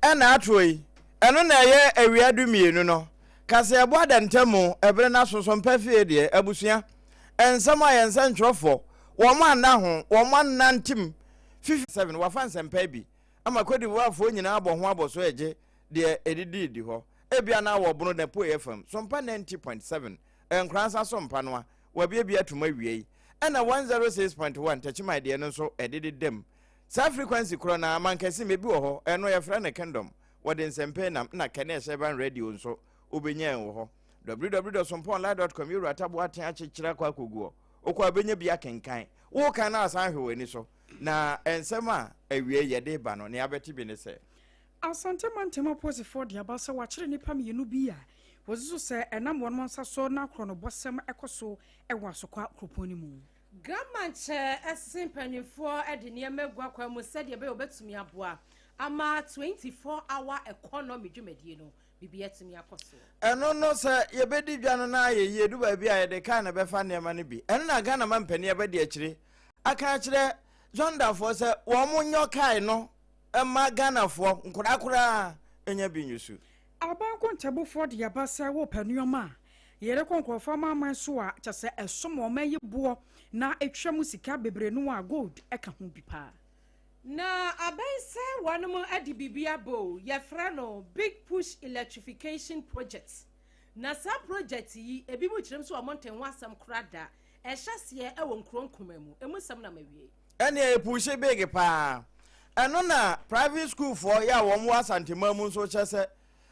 Ɛna atoɔ yi, ɛno na ɛyɛ awia 12 no. Kaseɛbɔ ada ntamu, ɛbere no aso so mpa fie deɛ, abusua, nsɛm a yɛn nsɛntwerɛfoɔ, wɔn anna ho, wɔn anantem fifi. 7, Wafa nsɛmpa bi ama Cote d'Ivoirefoɔ nyinaa abɔ ho abɔ so regye deɛ ɛdidi di hɔ. Ebia na wɔ Bono n'apueeɛ fam, Sompa 90.7, Nkoransa so mpa no a wɔabiabia atom awia yi, ɛna 106.1 Techiman deɛ no nso ɛdededa mu. Saa frequency korɔ no ara, Mankasim, ebi wɔ hɔ, ɛno yɛfrɛ no Kingdom, wɔde nsɛmpɛ nam, na Kɛne Ɛhyɛban Radio nso wobɛnya wɔ hɔ. www.sompaonline.com Yɛwura Tabo Aten akyekyere akɔ akɔgu hɔ. Wokɔ a wobɛnya bi akenkan. Wokan na asan ahwɛ w'ani so. Na nsɛm a awiei yɛde ba no, nea abɛte bi ne sɛ. Asante mantam apolisifoɔ de aba sɛ wɔakyere nnipa mmienu bi a wɔsusu sɛ ɛnam wɔn nsa so na korɔnobɔsɛm kɔ so wɔ Asokwa kuropɔn no mu. Grandma nkyɛ se mpanimfoɔ de nneɛma agu akwan mu sɛdeɛ ɛbɛyɛ wɔbɛtumi aboa ama 24 hour economy dwumadie no biribi atumi akɔ soɔ. Ɛno no sɛ yɛbɛdi dwa no na ayɛ yie, ɛdu baabi a yɛde kaa na ɛbɛfa nneɛma no bi. Ɛno na Ghana mampanin abɛdi akyire aka akyerɛ Zondafoɔ sɛ wɔn nyɔ kae no mma Ghanafoɔ nkoraa koraa nya bi nyusu. Aban nkontabufoɔ de aba sɛ wopɛ nnoɔma a yɛde kɔ nkurɔfoɔ amanaman so a kyɛ sɛ ɛsom wɔn ayi boɔ na ɛtwa mu sika bebree no a gold ka ho bi paa. Na abɛn sɛ wɔnom de biribi aba o, yɛfrɛ no Big Push Electrification Project. Na saa project yi, ebinom kyerɛ mu sɛ wɔn nte ho asɛm koraa da. Ɛhyɛ aseɛ wɔ nkuro nkumaa mu. Emu nsɛm na mawie. Ɛneɛ ɛpuuhye big paa. Ɛno na private school foɔ yɛ a wɔn wɔ Asanteman mu nso kyɛ sɛ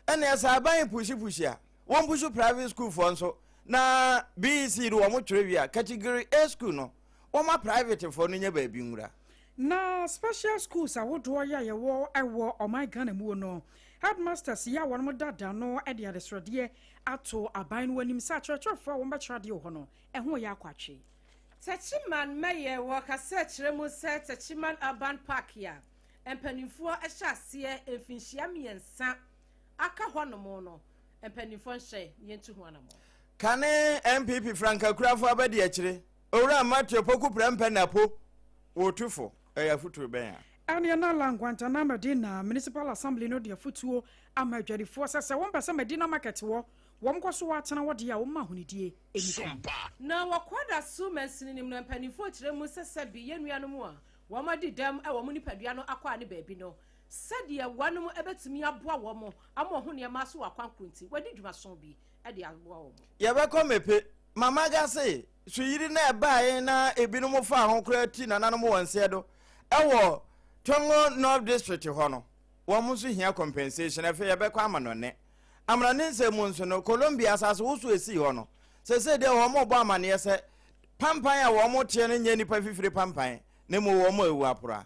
ɛneɛ sɛ aban puuhye puuhye a wɔn pusu private school foɔ nso na BEC no wɔn twerɛ wie a category A school no wɔn ma private foɔ no nya baabi nwura. Na special schools ahodoɔ yi a yɛwɔ wɔ ɔman Ghana muo no, headmasters yi a wɔn dada no de adesrɛdeɛ ato aban no anim sɛ akyerɛkyerɛfoɔ a wɔbɛkyerɛ adeɛ wɔ hɔ no, ɛho yɛ akwatwe. Techiman Mɛyɛ wɔ kasa kyerɛ mu sɛ Techiman Urban Park a mpanimfoɔ hyɛ aseɛ mfinhyia mmiɛnsa aka hɔ nom no, mpanimfoɔ nhyɛ na yɛntu ho anamɔn. Kane NPP frankakurafo abadiakyire, Owura Matthew Opoku Prempeh Napo, wɔ tu fo, ɛyɛ afotuo bɛn a? Ɛneɛ na La Guantanamo Medina Municipal Assembly no de afotuo ama adwadifoɔ sɛ sɛ wɔmpɛ sɛ Medina Market wɔ wɔn kɔ so atena hɔ deɛ a wɔmma ahonidie nni kan. Na wɔ Kwadaso mansini no mu no, mpanimfoɔ kyerɛ mu sɛ sɛbe yɛn nuanom a wɔadi dɛm wɔ wɔn nipadua no akwaa no baabi no, sɛdeɛ wɔnom bɛtumi aboa wɔn ama wɔn ho nneɛma aso wɔ akwan koro nti, wɔadi dwumason bi de aboa wɔn. Yɛbɛkɔ Mepe. Mama Gase, suyiri no a ɛbaeɛ na ebinom faa ho koraa ti nananom wɔn nseɛ do wɔ Tongo North District hɔ no, wɔn nso hia compensation. Afei yɛbɛkɔ amanɔne. Amena ne nsɛm mu nso no, Colombia asase wosow a esii hɔ no, seesei deɛ wɔrebɔ amanneɛ sɛ pampan a wɔteɛ no nyɛ nnipa fifire pampan, na mmom wɔn a awu apora.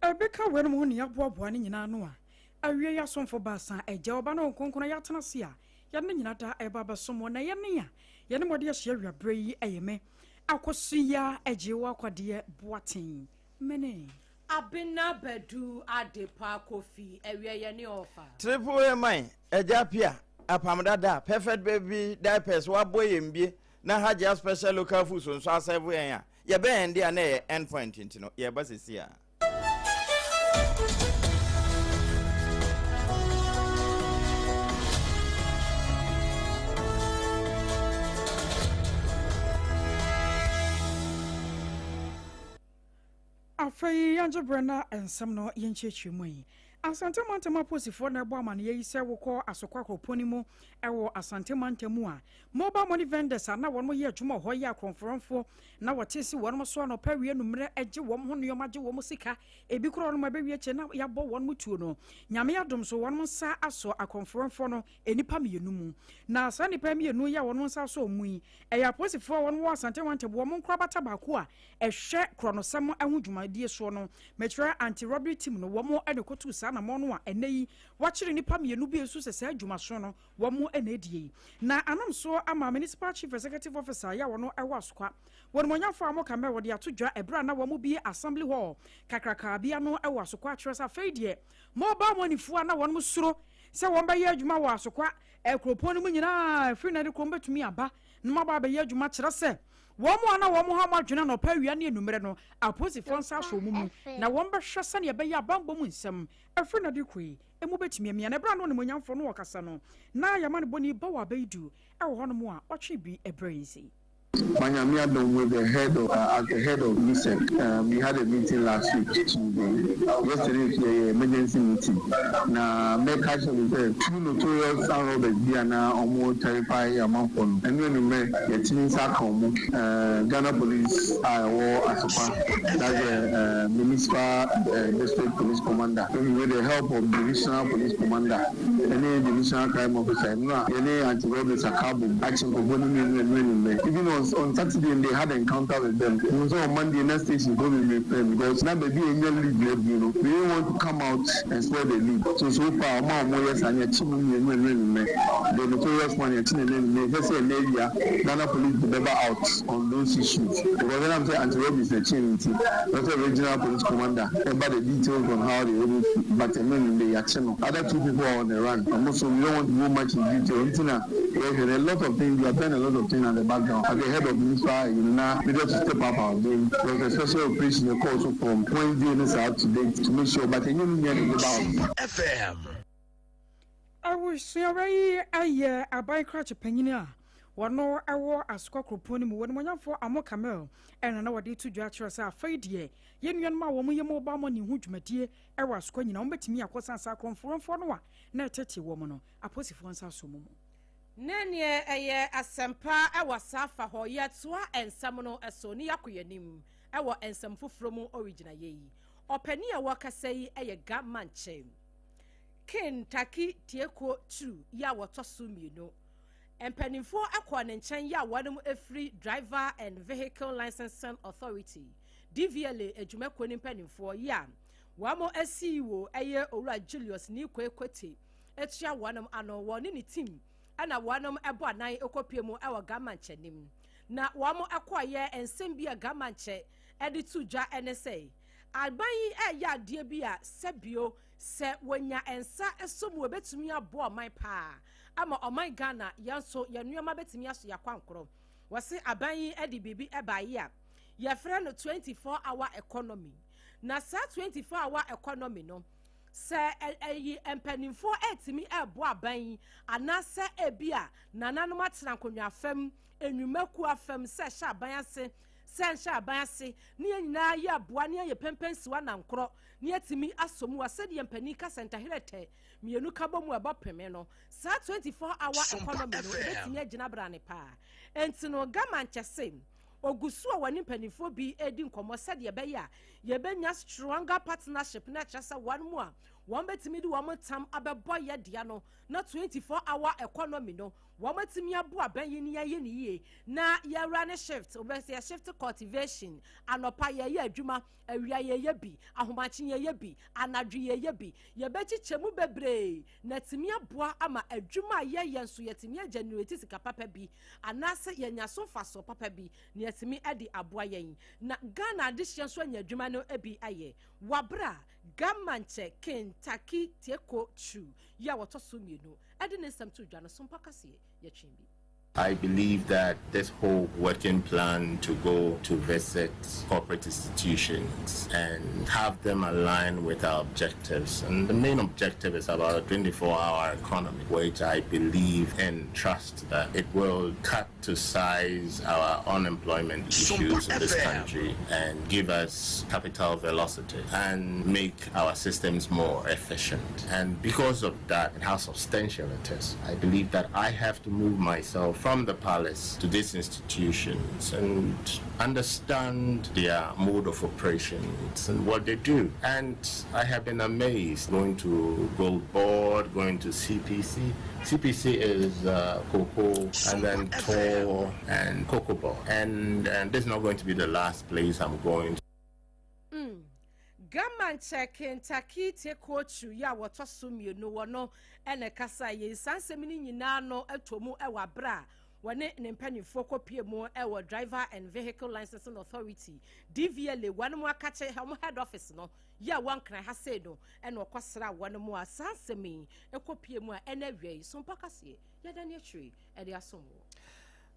Ɛbɛka weinom ho ne yɛaboaboa ne nyinaa ano a, awiei asomfo baasa, Agya, Ɔba ne Honhom Kronkron, yɛatena ase a yɛde ne nyinaa daa ɛreba abɛsom wo, na yɛne a yɛne mo de ahyia awiaberɛ yi yɛ me Akosua Agyewa Kwadeɛ Boateng, mene. Abena Badu Adepa Kofi awia yɛ ne ɔfa. Triple A man, Agya Apia, Apam Dada, Perfect Baby Diapers wabɔ yɛn bie na Hajia Special Local Foods nso asɛvo yɛn a, yɛbɛn yɛn de a na ɛyɛ end point nti no, yɛreba sɛsi a. Afei yɛngye berɛ na nsɛm no yɛnkyerɛkyerɛ mu yi. Asante mantam apolisifoɔ na ɛbɔ amaneɛ yi sɛ wokɔ Asokwa kuropɔn no mu wɔ Asante mantam mu a, mobile money vendors a na wɔn yɛ adwuma wɔ hɔ yɛ akorɔmforɔmfoɔ na wɔte si wɔn so anɔpa awia anummerɛ gye wɔn ho nneɛma gye wɔn sika ebi koraa wɔn abɛwie akyire na yɛabɔ wɔn tuo no. Nyame adom so wɔn nsa asɔ akorɔmforɔmfoɔ no nnipa mmienu mu. Na saa nnipa mmienu yi a wɔn nsa asɔ wɔn mu yi, ɛyɛ apolisifoɔ a wɔn wɔ Asante mantam wɔn nkorabata baako a ɛhwɛ korɔnosɛm ho dwumadie soɔ no, mekyerɛ anti-robbery team no, wɔn na ɛkɔtuu saa anamɔn no a ɛnnɛ yi wɔakyere nnipa mmienu bi nso sɛ saa dwumaso no wɔn na ɛdie yi. Na anam soɔ ama Municipal Chief Executive Officer yɛ a wɔn wɔ Asokwa, wɔnimonyamfoɔ a wɔka mɛ wɔde ato dwa ɛberɛ a na wɔn bie Assembly Hall kakrakaa bi ano wɔ Asokwa akyerɛ sɛ afei deɛ mobile money foɔ a na wɔn suro sɛ wɔn bɛyɛ adwuma wɔ Asokwa kuropɔn no mu nyinaa ɛfiri nnɛ de kɔ wɔn bɛtumi aba na wɔn aba abɛyɛ adwuma kyerɛ sɛ. Wɔn a na wɔn ha wɔn adwene anɔpa, awia ne anwummerɛ no, apolisifoɔ nsa asɔ wɔn mu na wɔbɛhwɛ sɛnea ɛbɛyɛ a bammɔ mu nsɛm ɛfiri no de kɔ yi emu bɛtumi amia. Na ɛberɛ a na onimuonyamfoɔ no ɔkasa no, na yɛama no bɔne ba wɔ abɛyidu ɛwɔ hɔnom a ɔtwe bi ɛberɛ yi si. Manyame Adom with the head of as the head of USEC. We had a meeting last week Tuesday. Yesterday yeah, emergency meeting. Na meka kyerɛ no sɛ two notorious armed robbers bi a na ɔmo terrify amanfoɔ no. Ɛno enumere yɛtumi nsa aka ɔmo. Ghana Police a ɛwɔ Asokwa, that's the municipal district police commander, with the help of divisional police commander ɛne divisional crime officer, ɛno a yɛne anti-robbers aka abom akye nkurɔfoɔ no mmienu ɛno enumere. Even on Saturday they had encounter with them. Mo sɛ on Monday na station fo bebree frɛ because na baabi a enya lead na aduru no, we didn't want to come out and spoil the lead. So far ɔmo a ɔmo yɛ saa no, yɛkye mo mmienu ɛno enumere. The notorious one, yɛkye no ɛno enumere. Ɛsɛ sɛ ɛnɛ awia Ghana Police de bɛba out on those issues because ɛnam sɛ anti-robberies na ɛkye no nti, ɛsɛ regional police commander ɛba the details on how they able to, but ɛno enumere yɛakye no. Other two people are on the run. Ɔmo so we don't want to go much in detail nti na yɛhwɛ no. A lot of things, we are doing a lot of things at the background. As the head of municipal, na we just to step up our game. There was a special operation call so from Wednesday no saa to date to make sure, but ɛnyɛ no nyɛ ne de ba. FM. Awusuawa yi ayɛ aban krakye panyin a wɔno ɛwɔ Asokwa kuropɔn no mu, wɔn monyamfoɔ Amo Kamel, ɛna na wɔde to dwa kyerɛ sɛ afei deɛ yɛn nuanom a wɔn yɛ mobile money ho dwumadie ɛwɔ Asokwa nyinaa, wɔn bɛtumi akɔsan saa akorɔmfoɔ no a na ɛtete wɔn no, apolisifoɔ nsa so mu. Ne neɛ ɛyɛ asɛmpa ɛwɔ saa fa hɔ. Yɛtoa nsɛm no ɛso ne yɛakɔ yɛnim ɛwɔ nsɛm foforɔ mu. Ɔregyina yɛ yi, ɔpanin a wɔkasa yi ɛyɛ Ga Mantse King Tackie Teiko Tsuru yi a wɔtɔ so mmienu. Mpanimfoɔ akɔ ne nkyɛn yi a wɔn efiri Driver and Vehicle Licensing Authority, DVLA adwumakuo ne mpanimfoɔ yi a wɔn CEO ɛyɛ Owura Julius Neequaye Kotey atua wɔn ano, wɔn ne ne team ɛna wɔn ɛbɔ anan ɛkɔpie mu ɛwɔ Ga Mantse anim. Na wɔn ɛkɔɔyɛ nsɛm bi a Ga Mantse ɛde to dwa ɛne sɛ aban yi ɛyɛ adeɛ bi a sɛbio sɛ wɔnya nsa ɛso mu ebɛtumi aboa ɔman paa ama ɔman Ghana yɛn nso yɛn nneɛma bɛtumi aso yɛ akwankorɔ. Wɔsi aban yi ɛde biribi ɛbaeɛ a yɛfrɛ no 24 hour economy, na saa 24 hour economy no, sɛ ɛyi mpanimfoɔ ɛtumi ɛɛboa aban yi anaasɛ ebi a nananom atena nkonnwa fam, enwumakuo afam, sɛ ɛhyɛ aban ase, sɛ nhyɛ aban ase, ne yɛn nyinaa yɛ aboa ne yɛ pɛmpɛnsiwa nankorɔ ne yɛtumi asɔ mu a, sɛdeɛ mpanin kasa ntaherɛ tɛ mmienu ka bɔ mu ɛbɔ peme no, saa 24 hour economy no ebɛtumi agyina brane paa. Nti no Ga Mantse se ogu so a wɔne mpanimfoɔ bi edi nkɔmmɔ sɛdeɛ ɛbɛyɛ a yɛbɛnya stronger partnership, na ɛkyerɛ sɛ wɔn mu a wɔn bɛtumi de wɔn tam abɛbɔ yɛ dea no na 24 hour economy no wɔn atumi abo abɛn yi ne yɛayɛ ne yie na yɛwura ne shift wɔbɛsɛ yɛ shift cultivation. Anɔpa yɛyɛ adwuma, awia yɛyɛ bi, ahomakye yɛyɛ bi, anadwo yɛyɛ bi, yɛbɛkyekyɛ mu bebree na tumi aboa ama adwuma a yɛyɛ nso yɛtumi agenerate sika papa bi anaasɛ yɛnya so mfasoɔ papa bi na yɛtumi de aboa yɛn na Ghana adehyɛ nso anya adwuma no bi ayɛ. Wabra Ga Mantse King Tackie Teiko Tsuru yi a wɔtɔ so mmienu ɛde ne nsɛm to dwa no so mpa kaseɛ yɛtwe bi. I believe that this whole working plan to go to visit corporate institutions and have them align with our objectives. And the main objective is about a 24 hour economy, which I believe and trust that it will cut to size our unemployment issues in this country and give us capital velocity and make our systems more efficient. And because of that and how substantial it is, I believe that I have to move myself from the palace to these institutions and understand their mode of operations and what they do. And I have been amazed going to Gold Board, going to CPC. CPC is cocoa and then TOR and Cocoa Board. And this is not going to be the last place I'm going. Ga Mantse King Tackie Teiko Tsuru yi a wɔtɔ so mmienu wɔ no ɛna kasa yi. Saa nsɛm no nyinaa no atɔ mu ɛwɔ abere a wɔne ne mpanimfoɔ kɔpie mu ɛwɔ Driver and Vehicle Licensing Authority, DVLA, wɔn mu akakyɛ wɔn head office no yi a wɔnkran ha sei no, ɛna ɔkɔsra wɔn mu a saa nsɛm yi ɛkɔpie mu a ɛna awia yi so mpa kaseɛ yɛda ne akyire ɛde asom wɔ.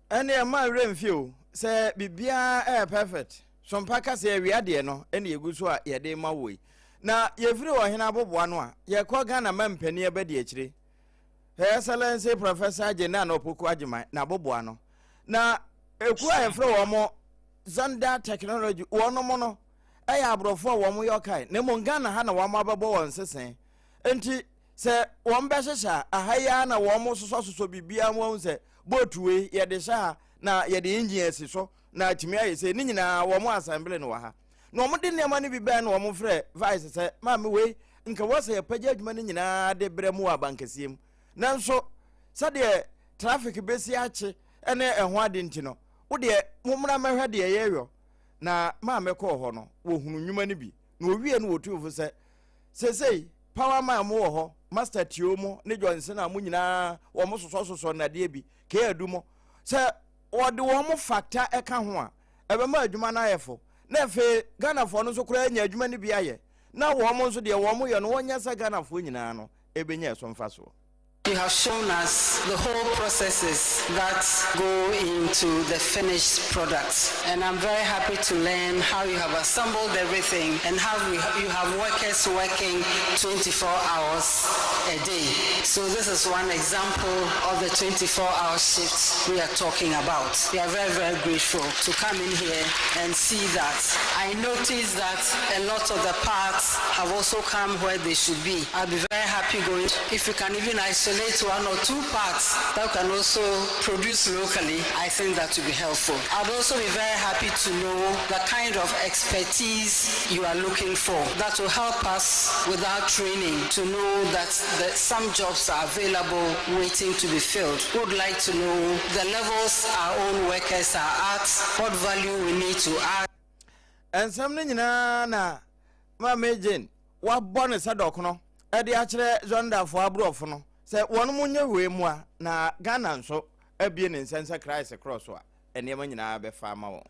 Ɛnneɛ mma werɛ mfi o sɛ biribiara ɛyɛ perfect. Sompa ka sɛ awia deɛ no ɛna yɛgu so a yɛde rema woɔ yi. Na yɛfiri ɔhene aboboa no a, yɛkɔ Ghana ma mpanin abadi akyire. Her Excellency Professor Jane Nana Opoku Agyemang n'aboboa no. Na ekuo a yɛfrɛ wɔn Zanda Technology, wɔnom no ɛyɛ aborɔfo a wɔn yɛ ɔkae. Na mmom Ghana ha na wɔn abɛbɔ wɔn sese. Nti sɛ wɔn bɛhyehyɛ a, aha yi ara na wɔn sosɔsosɔ biribiara mu ahu sɛ boat wei yɛde hyɛ ha na yɛde engine asi so na atumi ayɛ sei. Ne nyinaa wɔn assembly no wɔ ha. Na wɔn de nneɛma no bi bɛn na wɔn frɛ vice sɛ maame wei nka wɔ sɛ yɛpagya adwuma no nyinaa de brɛ mu wɔ abankɛseɛ mu. Nanso sɛdeɛ traffic bɛsi akye ne ɛho ade nti no, wo deɛ mommra mmɛhwɛ deɛ yɛyɔ. Na maame kɔɔ hɔ no, wɔhunu nnwuma no bi. Na wɔwie no wɔtuu fo sɛ Seesei power man mo wɔ hɔ, Master Tio mo ne Johnson a mo nyinaa wɔn sosɔsosɔ nnadeɛ bi, K-Adu mo. Sɛ wɔde wɔn fakta ɛka ho a, ɛbɛma adwuma no ayɛ fo. Na afei Ghanafoɔ no nso koraa anya adwuma no bi ayɛ. Na wɔn nso deɛ wɔn yɛ no wɔnyɛ sɛ Ghanafoɔ nyinaa no ɛbɛnya ɛso mfasoɔ. You have shown us the whole processes that go into the finished product and I'm very happy to learn how you have assembled everything and how we, you have workers working 24 hours a day. So this is one example of the 24-hour shift we are talking about. We are very, very grateful to come in here and see that. I noticed that a lot of the parts have also come where they should be. I'll be very happy going if you can even isolate one or two parts that can also produce locally, I think that would be helpful. I'd also be very happy to know the kind of expertise you are looking for that will help us with our training to know that the, some jobs are available waiting to be filled. We would like to know the levels our own workers are at, what value we need to add. Nsɛm no nyinaa na Maame Jane wabɔ no sɛ dɔkono de akyerɛ Zondafoɔ aborɔfo no sɛ wɔnom nyɛ hwee mmoa na Ghana nso abue ne nsa nsa Christ korɔ so a nneɛma nyinaa bɛfa ama wɔn.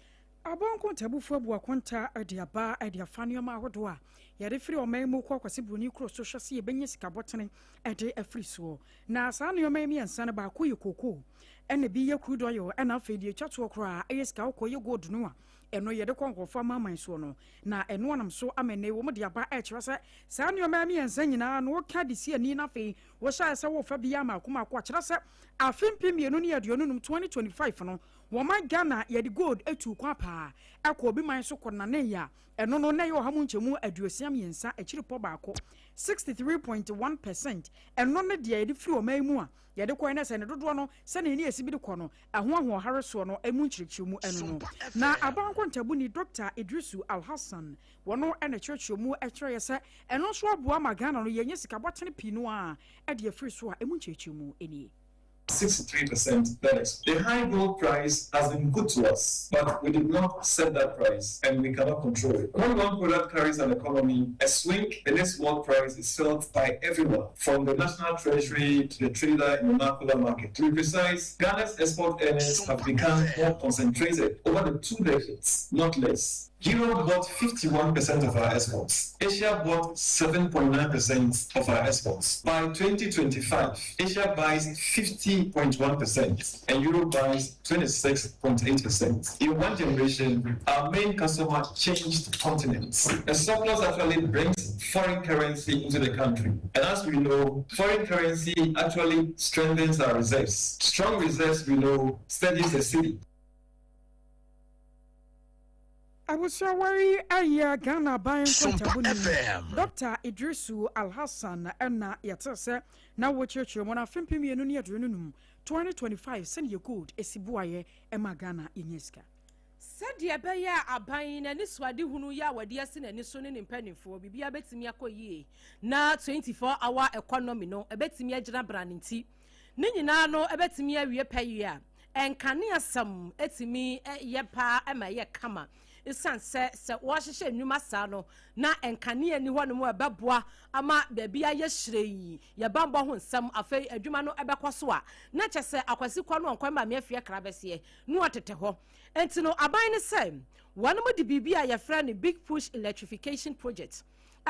Abɔ nkontabufoɔ abu akonta de aba de afa nneɛma ahodoɔ a yɛde firi ɔman mu kɔ Kwasi Buroni kuro so hwɛ sɛ yɛbɛnya sika bɔtene de afiri soɔ. Na saa nneɛma yi mmiɛnsa no baako yɛ kookoo, ɛna bi yɛ crude oil, ɛna afei deɛ ɛtwa toɔ koraa ɛyɛ sika kɔkɔɔ yɛ gold no a ɛno yɛde kɔ nkurɔfoɔ amanaman soɔ no, na ɛno anam so ama nnɛ yi wɔn de aba ɛrekyerɛ sɛ saa nneɛma mmiɛnsa nyinaa no woka de si ani na afei wohyɛɛ sɛ wofa biara mmaako mmaako a kyerɛ sɛ afe 2025, 2025 no wɔman Ghana yɛde gold tuu kwan paa ɛkɔ obi man so kɔ nanee a ɛno no na ɛyɛ 63.1%, 63.1%, ɛno ne deɛ yɛde firi ɔman mu a yɛde kɔɛ na sɛ ne dodoɔ no sɛnea ne yɛsi bi de kɔ no ɛho ahoɔhare soɔ no mu nkyerɛkyerɛmu ɛno no. Na aban nkontabuni Dɔkta Iddrisu Alhassan wɔno na ɛkyerɛkyerɛ mu kyerɛeɛ sɛ ɛno nso aboa ma Ghana no yɛanya sika bɔtene pii no ara de afiri so a ɛmu nkyerɛkyerɛmu nie. 63% less. The high gold price has been good to us, but we did not set that price and we cannot control it. When one product carries an economy, a swing in its world price is felt by everyone, from the national treasury to the trader in the Makola market. To be precise, Ghana's export earnings have become more concentrated over the two decades, not less. Europe bought 51% of our exports. Asia bought 7.9% of our exports. By 2025, Asia buys 50.1% and Europe buys 26.8%. In one generation, our main customer changed continents. A surplus actually brings foreign currency into the country. And as we know, foreign currency actually strengthens our reserves. Strong reserves, we know, steadies the city. Abusua wei yɛ Ghana aban nkontabuni Dɔkta Iddrisu Alhassan na yɛtee sɛ na wɔkyerɛkyerɛ mu no afe 2025, 2025 sɛdeɛ gold si boaeɛ ma Ghana yɛnya sika. Sɛdeɛ ɛbɛyɛ a aban yi n'anisoadehunu yi a wɔde asi n'ani so ne ne mpanimfoɔ biribiara bɛtumi akɔ yie na 24 hour economy no ɛbɛtumi agyina brane nti ne nyinaa no ɛbɛtumi awie pɛyɛ a nkaneasɛm ɛtumi yɛ paa ma ɛyɛ kama ɛsiane sɛ sɛ wɔhyehyɛ nnwuma saa no na nkanea ni hɔ nom a ɛbɛboa ama baabi ayɛ hyerɛn yɛ bambɔ ho nsɛm afei adwuma no ɛbɛkɔ so a na kyɛ sɛ akwasi kɔ no ɔnkwan maame afie kra bɛseɛ na ɔtetɛ hɔ nti no aban no sɛ wɔn de biribi a yɛfrɛ no Big Push Electrification Project.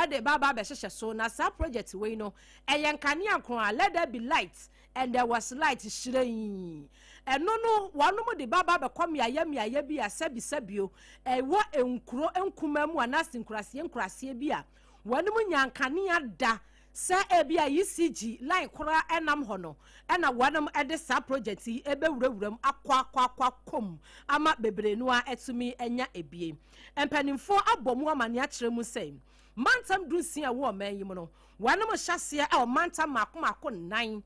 De ba aba abɛhyehyɛ so. Na saa project wei no, ɛyɛ nkanea nko a, let there be light and there was light, hyerɛnn. Ɛno no, wɔnom de ba aba abɛkɔ mmeaeɛ mmeaeɛ bi a sɛbisɛbio ɛwɔ nkuro nkumaa mu anaasɛ nkuraseɛ nkuraseɛ bi a wɔnom nya nkanea da sɛ ebi a ECG line koraa ɛnam hɔ no, ɛna wɔnom de saa project yi ɛbɛwurawura mu akɔ akɔ akɔ akɔ mu ama bebree no ara atumi anya ebie. Mpanimfoɔ abɔ mu amanneɛ akyerɛ mu sɛ, mantam 16 a ɛwɔ ɔman yi mu no, wɔnom hyɛ aseɛ wɔ mantam mmaako mmaako nnan,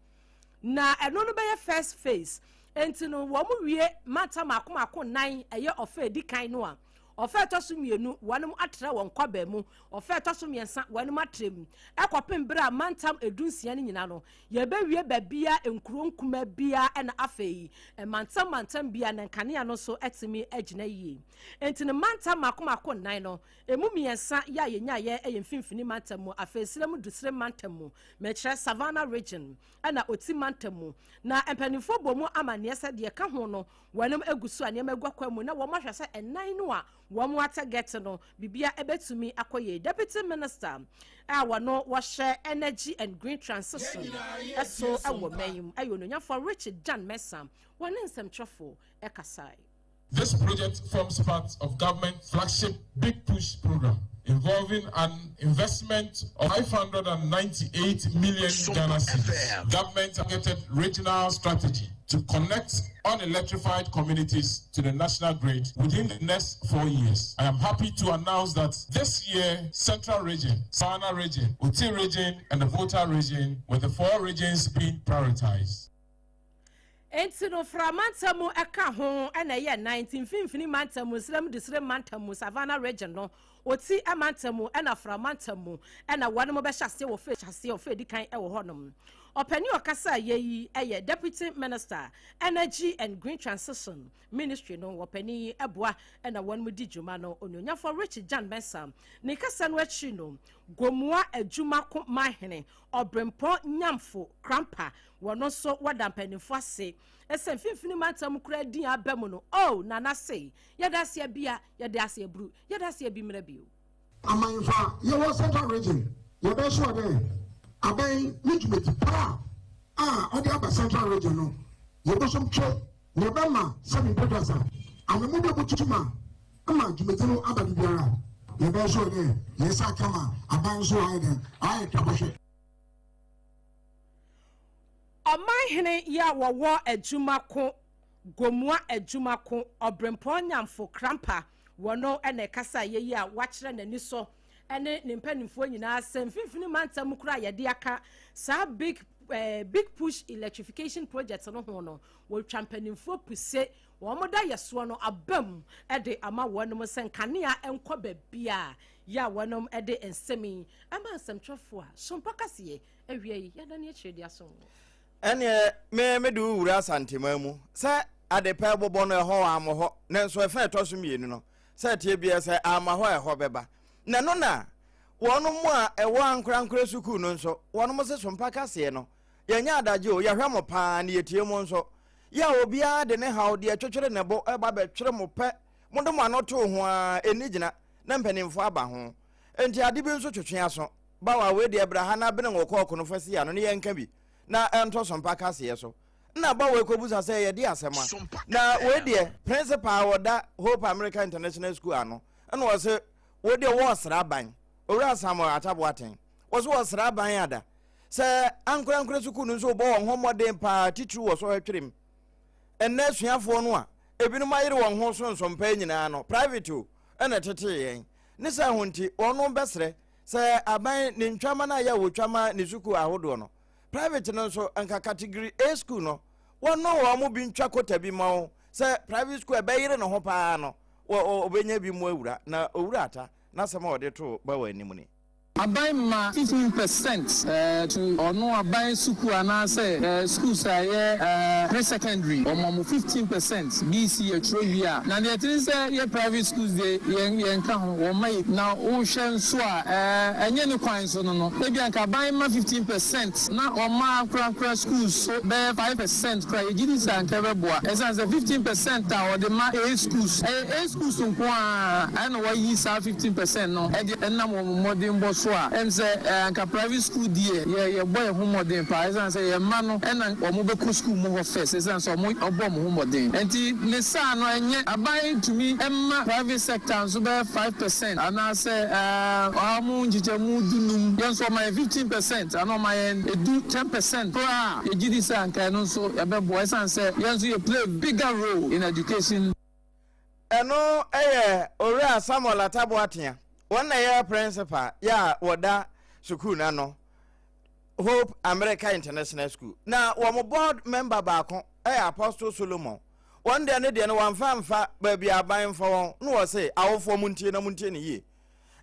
na ɛno no bɛyɛ first phase. Enti no, wɔn wie mantam mmaako mmaako nnan, ɛyɛ ɔfa edi kan no a, ɔfa ɛtɔ so mmienu, wɔnom atra wɔn kɔbaa mu, ɔfa ɛtɔ so mmiɛnsa, wɔnom atra mu, ɛkɔpem berɛ a mantam 16 no nyinaa no, yɛbɛwie baabia nkuro nkumaa biara, ɛna afei mantam mantam biara na nkanea no nso atumi agyina yie. Enti no mantam mmaako mmaako nnan no, emu mmiɛnsa yɛ a yɛnyaeɛ yɛ Mfimfini Mantam mu, afei Serem Dusire Mantam mu, mekyerɛ Savannah Region, ɛna Oti Mantam mu. Na mpanimfoɔ bɔ mu amanneɛ sɛ deɛ ɛka ho no, wɔnom gu so a nneɛma agu akwan mu na wɔahwɛ sɛ ɛnan no a wɔn atɛgɛte no, biribiara ɛbɛtumi akɔ yie. Deputy Minister a wɔno wɔhyɛ Energy and Green Transition so wɔ man yi mu ɛyɛ Onuonyamfoɔ Richard Jan Mensah, wɔne nsɛmtwerɛfoɔ ɛkasae. This project forms part of government flagship Big Push program involving an investment of 598 million Ghana cedis. Government targeted regional strategy to connect unelectrified communities to the national grid within the next 4 years. I am happy to announce that this year, Central Region, Savannah Region, Oti Region, and the Volta Region were the four regions being prioritized. Nti no fra mantam mu ɛka ho ɛna ɛyɛ nnan. Nti Mfimfini Mantam mu, Nsrem Dusire Mantam mu, Savannah Region no, Oti mantam mu ɛna fra mantam mu ɛna wɔn mo bɛhyɛ aseɛ wɔ fɛ aseɛ wɔ fɛ edi kan ɛwɔ hɔnom. Ɔpanin ɔkasa yɛ yi ɛyɛ Deputy Minister, Energy and Green Transition Ministry no, wɔpanin yi ɛboa ɛna wɔn mo di dwuma no, Onuonyafo Richard Jan Mensah. Ne kasa no akyi no, Gomua Adwuma Ko Mahene Ɔbrempɔn Nyamfo Krampa, wɔn nso wɔda mpanimfoɔ ase ɛsɛ Mfimfini Mantam kura din aba mu no. Oh, nana se yɛda ase abia, yɛda ase aburu, yɛda ase abi mmerɛ bio. Amanfa yɛwɔ Central Region, yɛbɛsoɔ dɛ aban ne dwumadi pa a ɔde aba Central Region no, yɛbɛsom twɛ na yɛbɛma sɛbi mpɛdasa anamu bɛbututu ma ama dwumadi no aba do biara. Yɛbɛsoɔ dɛ yɛsa aka ma aban nso ayɛ dɛ ayɛ twabɔhwɛ. Ɔmanhene yi a wɔwɔ Adwuma Ko, Gomua Adwuma Ko, Ɔbrempɔn Nyamfo Krampa, wɔno ɛna ɛkasa yɛ yi a wakyerɛ n'ani so ɛne ne mpanimfoɔ nyinaa sɛ Mfimfini Mantam kora a yɛde aka saa big push electrification project no ho no, wɔtwa mpanimfoɔ puse wɔn da yɛ soɔ no aba mu de ama wɔn sɛ nkanea nkɔ baabi a yɛ a wɔn de nsɛm yi ɛma nsɛmtwerɛfoɔ a Sompa kaseɛ awia yi yɛda ne akyire de aso. Ɛneɛ me mede wo wura Asantema mu sɛ ade pɛ bobɔ no ɛhɔ ammɔ hɔ, nanso ɛfa ɛtɔ so mmienu no sɛ ɛteɛ biara sɛ amma hɔ a ɛhɔ bɛba. Na ɛno na wɔn mu a ɛwɔ ankorankora sukuu no nso wɔn se Sompa kaseɛ no yɛnyɛ adagye o, yɛhwɛ mo paa ne yɛtie mo nso yɛ a obiara de ne haw deɛ twetwere ne bo ɛba bɛtwere mo pɛ, mode mo ano too ho a ɛnni gyina na mpanimfoɔ aba ho. Enti ade bi nso twetwe aso bawa wei deɛ bra ha na bene wɔ kɔɔko no fa si ano ne yɛnka bi na ɛntɔ Sompa kaseɛ so na ba wei kɔbusa sɛ yɛde asɛm a na wei deɛ principal a wɔda Hope America International School ano ɛna wɔse wei deɛ wɔɔsra aban Owura Samuel Ataboaten wɔ so wɔsra aban ada sɛ ankorankora sukuu no nso wɔbɔ wɔn ho mmɔden paa titiriw wɔ sɔhwɛ twerem. Ɛnnɛ asuafoɔ no a ebinom ayere wɔn ho so nsɔmpa nyinaa no private o ɛna ɛtetee yɛn ne sɛ ho nti wɔn bɛsrɛ sɛ aban ne ntwama no a yɛ a wɔtwa ma ne sukuu ahodoɔ no, private no nso nka category A school no wɔno wɔn mo bi ntwa kota bi ma wɔn sɛ private school ɛbɛyere ne ho paa no wɔbɛnya bi mu awura na Owura Ata n'asɛm a ɔde to ba wɔ anim ni. Aban ma 15% to ɔno aban sukuu anaasɛ schools a ɛyɛ pre-secondary, wɔma mo 15% BC yɛtwerɛ wie a. Na deɛ ɛte ne sɛ yɛ private schools deɛ yɛn yɛnka ho, wɔmma yɛ. Na wohwɛ nso a ɛnyɛ ne kwan so no no, ebia nka aban ma 15% na wɔma ankorankora schools so bɛyɛ 5% koraa, yɛgye di sɛ anka ɛbɛboa. Ɛsiane sɛ 15% a wɔde ma A schools, ɛyɛ A schools nko ara ɛna wɔayi saa 15% no de nam wɔn mmɔdenbɔ so. nso a, ɛm sɛ anka private school deɛ yɛ yɛbɔ yɛn ho mmɔden paa ɛsiane sɛ yɛn mma no na wɔn bɛkɔ school mu hɔ first ɛsiane sɛ wɔn bɔ wɔn ho mmɔden nti ne saa no ɛnyɛ aban tumi ma private sector nso bɛyɛ 5% anaasɛ ɔha mu nkyekyɛmu 15, yɛn nso wɔma yɛn 15% anaa wɔma yɛn ɛdu 10% koraa a, yɛgye di sɛ anka ɛno nso ɛbɛboa ɛsiane sɛ yɛn nso yɛ play bigger role in education. Ɛno yɛ Owura Samuel Atta Boatea, wɔn na ɛyɛ principal yɛ a wɔda sukuu no ano, Hope America International School. Na wɔn board member baako yɛ Apostle Solomon. Wɔn deɛ ne deɛ no wɔamfa amfa baabi a aban mfa wɔn na wɔse awofoɔ montie na montie no yie.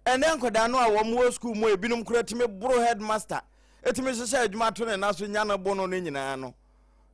Ɛnɛ nkwadaa no a wɔn wɔ sukuu mu a ebinom koraa tumi boro headmaster, ɛtumi hyehyɛ adwuma to ne nan so nya no bo no no nyinaa no,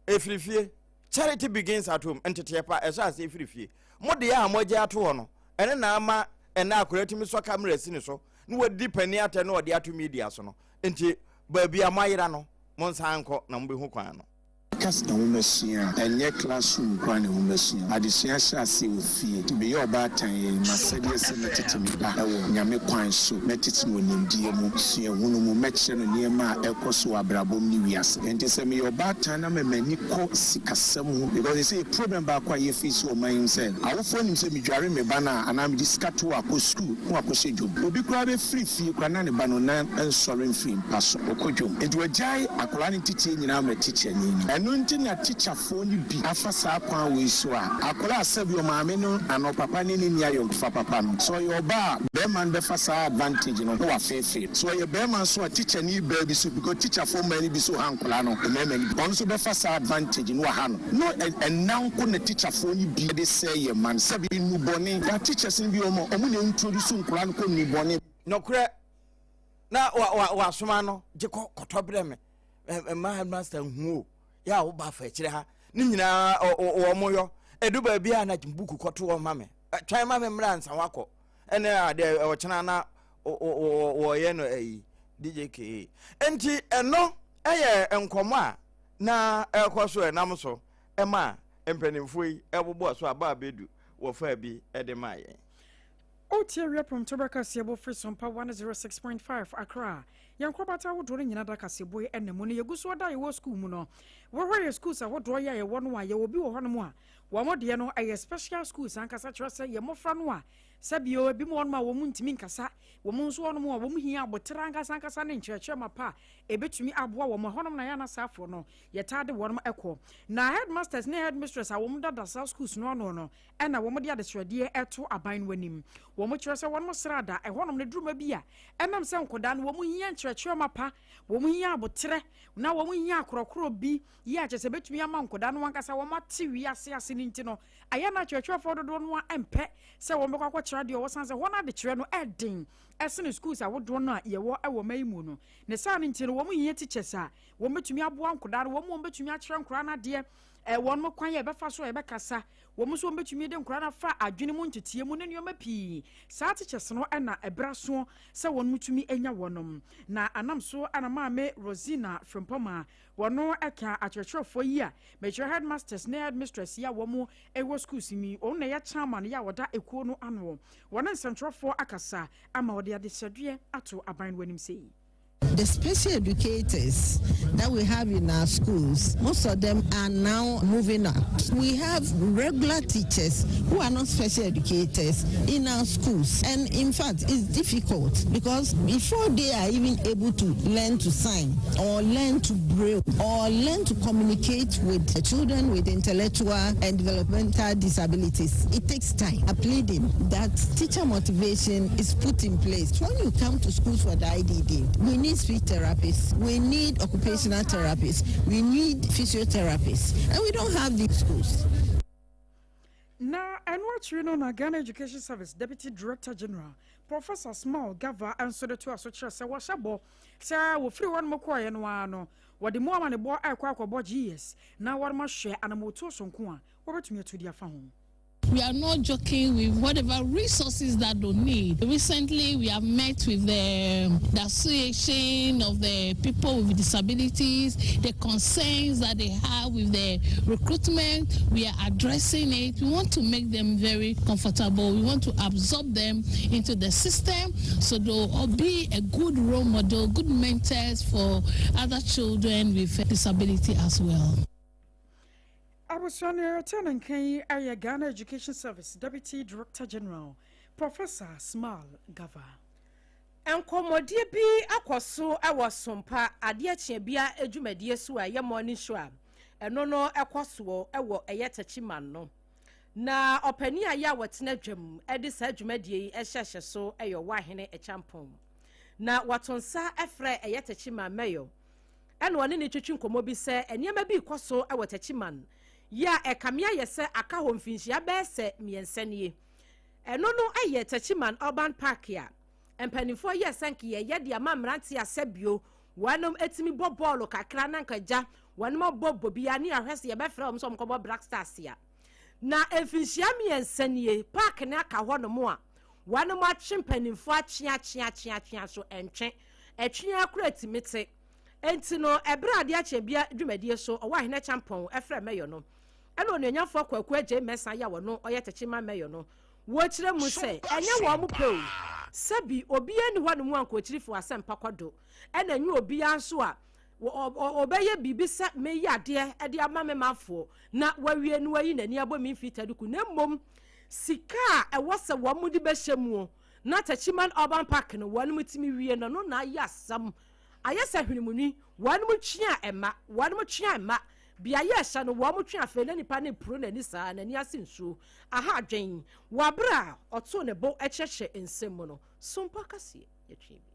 ɛfiri fie. Charity begins at home, nteteɛ pa ɛhyɛ aseɛ firi fie. Mo deɛ a moagya ato hɔ no, ɛne na ama ɛnɛ akwadaa tumi sɔ kamera si ne so na wadi panin atɛ na ɔde ato media so no. Nti baabi a moayera no, monsan nkɔ na mobɛhu kwan no. Ka nwomasua a, ɛnyɛ classroom nko ara na nwomasua. Adesua hyɛ aseɛ wɔ fie. Meyɛ ɔbaatan yi, m'asɛdeɛ sɛ mɛtete me ba wɔ Nyame kwan so, mɛtete no wɔ nimdeɛ mu, suahunu mu, mɛkyerɛ no nneɛma a ɛkɔ so wɔ abrabɔ mu ne wiase. Enti sɛ meyɛ ɔbaatan na ma m'ani kɔ sikasɛm ho, because seesei problem baako a yɛ face wɔ ɔman yi mu sɛ, awofoɔ nim sɛ medware me ba no a, anaa mede sika to hɔ akɔ sukuu na wakɔhyɛ dwom. Obi koraa bɛfiri fie koraa na ne ba no nan nsɔre mfiri mpa so, ɔkɔ dwom. Enti wagyae akwadaa no nteteɛ nyinaa ama tikyani no. Ɛno nti na tikyafoɔ no bi afa saa kwan wei so a, akwadaa a sɛbi ɔmaame no anaa ɔpapa ne no nni ayɔnkofa papa no, sɛ ɔyɛ ɔbaa a, barima no bɛfa saa advantage no na wafeefee no. Sɛ ɔyɛ barima nso a, tikyani baa bi so, because tikyafoɔ mmaa no bi nso ha nkwadaa no, mmarima no bi, ɔno nso bɛfa saa advantage no waha no. No ɛnna nko na tikyafoɔ no bi de sɛe yɛn mma no. Sɛbi nnubɔne, na teachers no bi wɔ hɔ a, wɔn na introduce nkwadaa no kɔ nnubɔne. Nokorɛ, na wa wa wasoma no gye kɔ kɔtɔ brɛ me mma headmaster nhu o yɛ a woba afa akyire ha ne nyinaa wɔn mo yɔ ɛdu baabi a na buku kɔto wɔn ma me twɛn ma me mmerɛ ansa wakɔ ɛne adeɛ ɔkyena na wɔyɛ no ayi djka nti ɛno ɛyɛ nkɔmɔ a na ɛkɔ so ɛnam so ɛma mpanimfoɔ yi ɛbobɔ so aba abɛdu wɔfaa bi ɛde maa yɛn. Wotie Awia Prɔmtoberɛ kaseɛbɔ firi Sompa 106.5 Accra. Yɛn nkorabata ahodoɔ no nyina da kaseɛbɔ yi ɛna mu no yɛgu so da yɛwɔ sukuu mu no. Wohwɛ yɛ schools ahodoɔ yɛ a yɛwɔ no a yɛwɔ bi wɔ hɔnom a wɔn deɛ no ɛyɛ special schools ankasa kyerɛ sɛ yɛ mmɔfra no a sɛbio ebi mu wɔnom a wɔn ntumi nkasa wɔn nso wɔnom a wɔn hia aboterɛ ankasa ankasa ne nkyerɛkyerɛ mapa a ɛbɛtumi aboa wɔn ɛhɔnom na yɛ anasaafoɔ no yɛtaa de wɔnom ɛkɔ na headmasters ne headmistress a wɔn dada saa schools no ano no na wɔde adesrɛdeɛ to aban no anim. Wɔkyerɛ sɛ wɔn srada ɛhɔnom no duruma bi a ɛnam sɛ nkwadaa no wɔn hia nkyerɛkyerɛ mapa, wɔn hia aboterɛ, na wɔn hia akorɔkorɔ bi yɛ a kyerɛ sɛ ɛbɛtumi ama nkwadaa no ankasa wɔn ate wiase ase no nti no, ayɛ na akyerɛkyerɛfoɔ dodoɔ no ara mpɛ sɛ wɔn bɛkɔ akɔkyerɛ adeɛ wɔ sane sɛ hɔ no adekyerɛ no ɛden ɛsene schools ahodoɔ no a yɛwɔ ɛwɔ man yi mu no. Ne saa no nti no wɔn hia teachers a wɔn bɛtumi aboa nkwadaa no, wɔn wɔn bɛtumi akyerɛ nkwadaa no adeɛ, wɔn kwan a yɛbɛfa so a yɛbɛkasa. Wɔn nso wɔbɛtumi de nkwadaa no afa adwene mu nteteɛ mu ne nneɛma pii. Saa teachers no na ɛberɛ aso sɛ wɔn tumi nya wɔnom. Na anam so na Maame Rosina Frimpong a wɔn ka akyerɛkyerɛfoɔ yi a mekyerɛ headmasters ne headmistress yi a wɔn wɔ schools mu yi, wɔn na ɛyɛ chairman yi a wɔda ekuo no ano. Wɔne nsɛntwerɛfoɔ akasa ama wɔde adesrɛdeɛ ato aban no anim sei. The special educators that we have in our schools, most of them are now moving up. We have regular teachers who are not special educators in our schools. And in fact, it's difficult because before they are even able to learn to sign or learn to braille or learn to communicate with children with intellectual and developmental disabilities, it takes time. I'm pleading that teacher motivation is put in place. When you come to schools for the IDD, we need speech therapists, we need occupational therapists, we need physiotherapists, and we don't have these schools. Na ɛno akyiri no na Ghana Education Service Deputy Director General, Professor Small Gava nso de toa so kyerɛ sɛ wɔhyɛ bɔ sɛ wɔfiri hɔnom kɔeɛ no ara no, wɔde mu amanebɔ rekɔ akɔbɔ GS na wɔrema hwɛ anammɔntuo sononko a wɔbɛtumi atu de afa ho. We are not joking with whatever resources that they need. Recently, we have met with the, the Association of the People with Disabilities, the concerns that they have with the recruitment. We are addressing it. We want to make them very comfortable. We want to absorb them into the system so they'll be a good role model, good mentors for other children with disability as well. Abusua no yɛrete ne nka yi yɛ Ghana Education Service Deputy Director General, Professor Small Gava. Nkɔmmɔdie bi akɔ so wɔ Sompa adeɛ kyeabea dwumadie so a ɛyɛ morning show a ɛno no ɛkɔ soɔ wɔ ɛyɛ Techiman no. Na ɔpanin a yɛ a wɔtena dwam de saa dwumadie yi hyɛhyɛ so yɛ Ɔwahene Acheampong. Na wɔto nsa frɛ ɛyɛ Techiman Mayor ɛna ɔne no twetwe nkɔmmɔ bi sɛ nneɛma bi rekɔ so wɔ Techiman yi a ɛkame ayɛ sɛ aka hɔ mfinhyia bɛyɛ sɛ mmiɛnsa nie. Ɛno no yɛ Techiman Urban Park a mpanimfoɔ yɛɛ sɛ nka yɛyɛ de ama mmeranteɛ a sɛbio wɔnom tumi bɔ bɔɔlo kakra na nka gya wɔnom abɔ bɔ bi a ne yɛahwɛ sɛ yɛbɛfrɛ wɔn sɛ wɔnkɔbɔ Black Stars a. Na mfinhyia mmiɛnsa nie park no aka hɔnom a wɔnom atwe mpanimfoɔ atwe atwe atwe atwe so ɛntwe ɛtwe ara koraa tumi te. Enti no, ɛberɛ a adeɛ akye bia dwumadie so, ɔwɔ Ahene Acheampong frɛ Mɛyɔ no, ɛna Onuonyamfoɔ Kwaku Adjei Mensah yi a ɔno ɔyɛ Techiman Mɛyɔ no, wɔkyerɛ mu sɛ, ɛnyɛ wɔn pɛ o, sɛbi obiara nni hɔ nom a nka ɔkyiri asɛmpa kɔ do, ɛna ɛnyɛ obiara nso a ɔbɛyɛ biribi sɛ meyɛ adeɛ de ama me manfoɔ na wawie no wayi n'ani abɔ me mfiri taduku, na mmom sika a ɛwɔ sɛ wɔn de bɛhyɛ muo na Techiman Urban Park no wɔn tumi wie no, no na ayɛ asɛm. Ayɛ sɛ hwenemunwi, wɔnom twe a ɛmma, wɔnom twe a ɛmma. Beaeɛ a ɛhyɛ no, wɔnom twe afei na nipa no repuro n'ani saa, n'ani ase nsuo. Aha adwen, wɔ abere a ɔtoo ne bo kyerɛkyerɛ nsɛm mu no, Sompa kaseɛ, yɛtwee bi.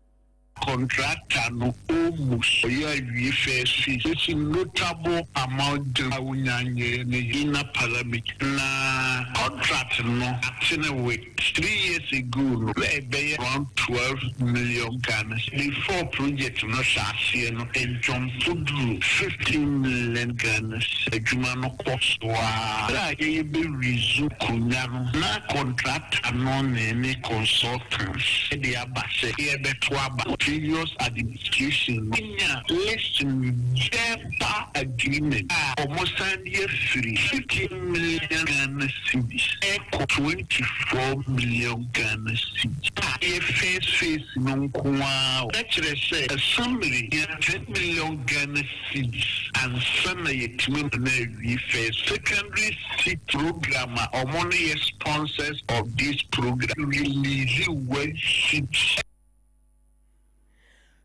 Contractor no almost ɔyɛ awie first phase esi notable amount a wonya nyɛɛ ne inner parliament na contract no atene with Three years ago no na ɛbɛyɛ around 12 million Ghana cedis. Before project no hyɛ aseɛ no ɛjumpo duru 15 million Ghana cedis. Adwuma no kɔ so ara. Berɛ a yɛyɛ bɛ resume konwa no na contractor no ne ne consultants de aba sɛ yɛbɛto aba. Previous administration no nya less verbal agreement a wɔsan de afiri 15 million Ghana cedis ɛkɔ 24 million Ghana cedis a ɛyɛ first phase no nko ara o, na kyerɛ sɛ Asamire hia 10 million Ghana cedis ansa na yɛatumi ama no awie first. Secondary seat program a wɔn no yɛ sponsors of this program release one cedi.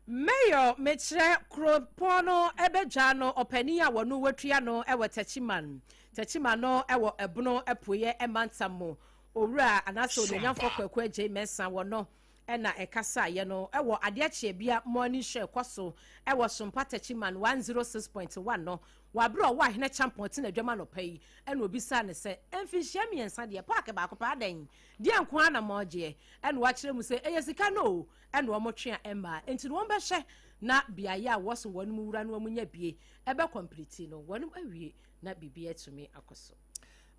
Mayor mekyerɛ kuropɔn no bɛdwa no ɔpanin a wɔno watua no wɔ Techiman. Techiman no wɔ Ɛbono apueɛ mantam mu. Owura anaasɛ Onuonyamfoɔ Kwaku Adjei Mensah wɔno na ɛkasaeɛ no wɔ adeɛ kyeabea morning show ɛkɔ so wɔ Sompa Techiman 106.1 no wɔ aberɛ a ɔwɔ Ahene Kyampɔn te n'adwam anɔpa yi ɛna obisaa no sɛ mfinhyia mmiɛnsa deɛ park baako pɛ adɛn deɛ nko ara na moregyeɛ ɛna wakyerɛ mu sɛ ɛyɛ sika no o ɛna wɔn twe a ɛmmaa nti no wɔn bɛhwɛ na beaeɛ a wɔso wɔn mu wura no wɔn nya bie ɛbɛ kɔmpliti no wɔn awie na biribi atumi akɔ so.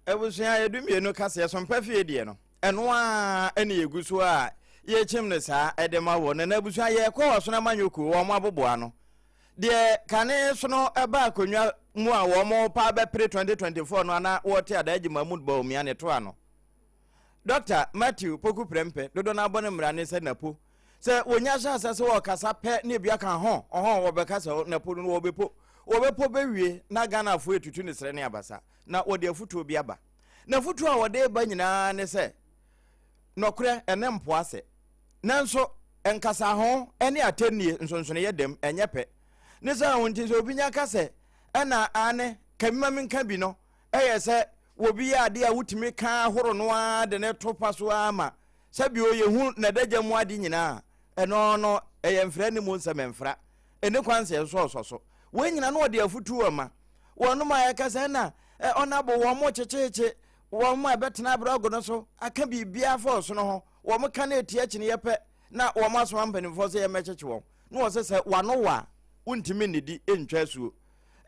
Abusua yɛdu mmienu kaseɛ so mpa fie deɛ no ɛno ara ɛne yɛgu so a yɛkyim no saa ɛde ma wɔ no na abusua yɛkɔ ɔsono amanyɔkuo wɔn aboboa no deɛ kane sono ɛba akonnwa mu a wɔn pa bɛpere 2024 no ana wɔte Alhaji Mahmood Bawumia ne toa no Dɔkta Matthew Poku Prempeh, dodoɔ no ara bɔ no mmara ne sɛ Napo. Sɛ wɔnya hyɛ asɛ sɛ wɔrekasa pɛ ne ebi aka hɔn ɔhɔn wɔbɛka sɛ Napo no wɔbɛpo. Wɔbɛpo bɛwie na Ghanafoɔ etutu ne serɛ ne abasa na wɔde afutuo bi aba. Na afutuo a wɔde ba nyinaa ne sɛ nɔkorɛ ɛne mpoa sɛ. Nanso nkasaho ne atɛnnie nsonsonoeɛ dam ɛnyɛ pɛ. Ne saa ho nti sɛ obi nya ka sɛ ɛna aane ka bi ma menka bi no Ɛyɛ sɛ obi yɛ ade a wotumi ka horo no ara de no to pa so ara ma sɛbio yɛhu n'adagya mu ade nyinaa a, ɛno no ɛyɛ mfra ne mu nsɛm ɛmfra. Ɛni kwan sɛ yɛsosɔsosɔ so. Wei nyina no ɔde afutuo ma wɔnom a ɛka sɛ ɛna ɔnabo wɔn mo kyekyeekye wɔn mo a ɛbɛtena abrɛgo no so aka biribiara fa ɔsono ho wɔn ka no ɛtia kyiniiɛ pɛ na wɔn asoma mpanimfoɔ sɛ yɛmmɛkyekye wɔn na wɔsɛ sɛ wano wɔ a wontumi nnidi ntwa asuo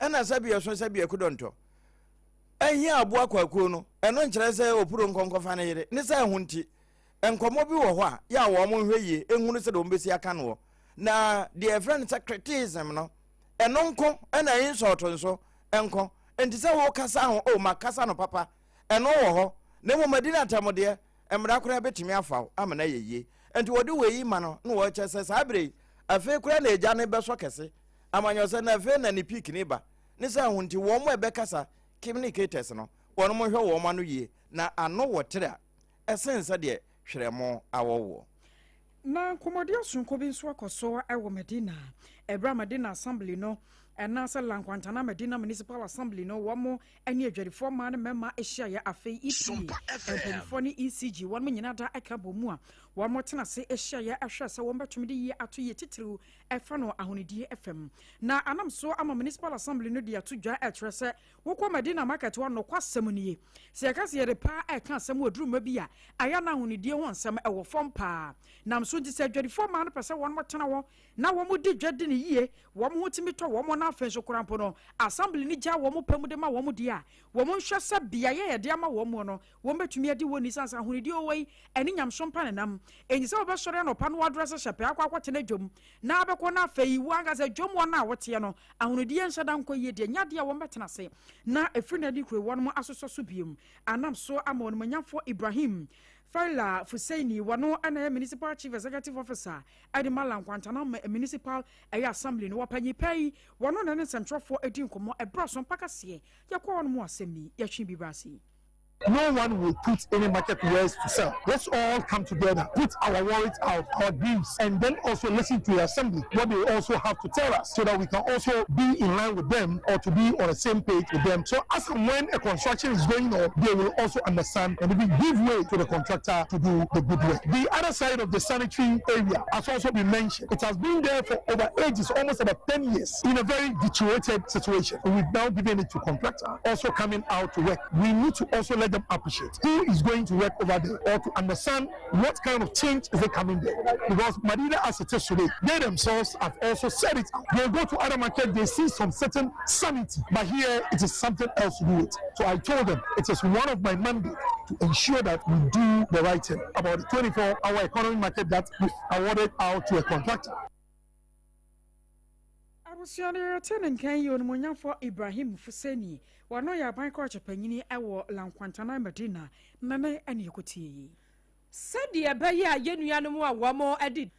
ɛna sɛbi ɛso sɛbi ɛkodɔntɔ. ahia aboa kwakuo no, ɛno nkyerɛ sɛ ɔpuro nkɔ nkɔfa ne yere. Ne saa ho nti, nkɔmmɔ bi wɔ hɔ a, yɛ a wɔn nhwɛ yie nhunu sɛdeɛ wɔn bɛsi aka noɔ. Na deɛ yɛfrɛ no sɛ criticism no, ɛno nko ɛna insult nso nko. Nti sɛ wokasa ho, oh makasa no papa, ɛno wɔ hɔ. Na mmom adi no atɛm deɛ, mmara koraa bɛtumi afa wo ama no ayɛ yie. Nti wɔde wei ma no na wɔkyɛ sɛ saa berɛ yi, afei koraa na agya no bɛsɔ kɛse. Amanyɔsɛ no afei na ne peak no ba. Ne saa ho nti wɔn a ɛbɛkasa communicators no, wɔn nhwɛ wɔn ano yie na ano wɔ tiri a ɛsen sɛdeɛ hwerɛmo awɔ woɔ. Na nkɔmmɔdeɛ sononko bi nso akɔ so wɔ Madina ɛberɛ a Madina Assembly no anaasɛ La Nkwantana Madina Municipal Assembly no wɔn ne adwadifoɔ mmaa ne mmarima hyiaeɛ. Afei EPA mpanimfoɔ ne ECG wɔn nyinaa da ka bɔ mu a wɔn tena ase hyiaeɛ hwɛ sɛ wɔn bɛtumi de yie ato yie titiriw ɛfa no ahonidie fam. Na anam so ama Municipal Assembly no de ato dwa ɛkyerɛ sɛ Wokɔ Madina market hɔ a, nokwasɛm nie, sɛ yɛka sɛ yɛde paa reka asɛm wɔ aduru mma bi a, ayɛ a na ahonidie ho nsɛm wɔ fam paa. Nam so nti sɛ adwadifoɔ mmaa no pɛ sɛ wɔn tena hɔ na wɔn di dwa di no yie, wɔn ho tumi tɔ wɔn na afei nso koraa mpo no assembly no gyaa wɔn pɛ mu de ma wɔn deɛ a, wɔn nhwɛ sɛ beaeɛ a yɛde ama wɔn no wɔn bɛtumi adi hɔ ni sane sɛ ahonidie wɔ yi ɛne nyamesom pa nenam. Enti sɛ wobɛsɔre anɔpa na woadrɛse hyɛ pɛ akɔ akɔtena dwam na abɛkɔ na afei wo ankasa dwam hɔ no a woteɛ no Ahonidie nhyɛ da nkɔ yie deɛ, nyɛ adeɛ a wɔbɛtena ase na ɛfiri nnɛ de kuro wɔnom asosɔ so biom. Anam so ama Onimuonyamfoɔ Ibrahim Faila Fuseini, wɔno na ɛyɛ Municipal Chief Executive Officer de ma La Nkwantanang Municipal ɛyɛ Assembly no, wɔpanyin pɛ yi, wɔno na ɛne nsɛmtwerɛfoɔ di nkɔmmɔ ɛberɛ a Sompa kaseɛ yɛkɔ hɔnom asɛm yi yɛtwe bi ba ase yi. No one will put any market wares to sell. Let's all come together, put our worries out, our griefs, and then also listen to the assembly, what they also have to tell us, so that we can also be in line with them or to be on the same page with them. So as and when a construction is going on, they will also understand and even give way to the contractor to do the good work. The other side of the sanitary area has also been mentioned. It has been there for over ages, almost about 10 years, in a very deteriorated situation. We've now given it to contractor, also coming out to work. We need to also let them appreciate who is going to work over there or to understand what kind of change is it coming there. Because Madina, as it is today, they themselves have also said it. They go to other market, they see some certain sanity, but here it is something else to do it. So I told them it is one of my mandate to ensure that we do the right thing about the 24-hour economy market that we awarded out to a contractor. Abusua no yɛte ne nkan yi Onimuonyamfoɔ Ibrahim Fuseni, wɔno yɛ aban kɔɔkye panyini wɔ La Nkwantanang Madina na ne ɛne yɛkɔtie yi. Sɛdeɛ ɛbɛyɛ a yɛn nuanom a wɔadi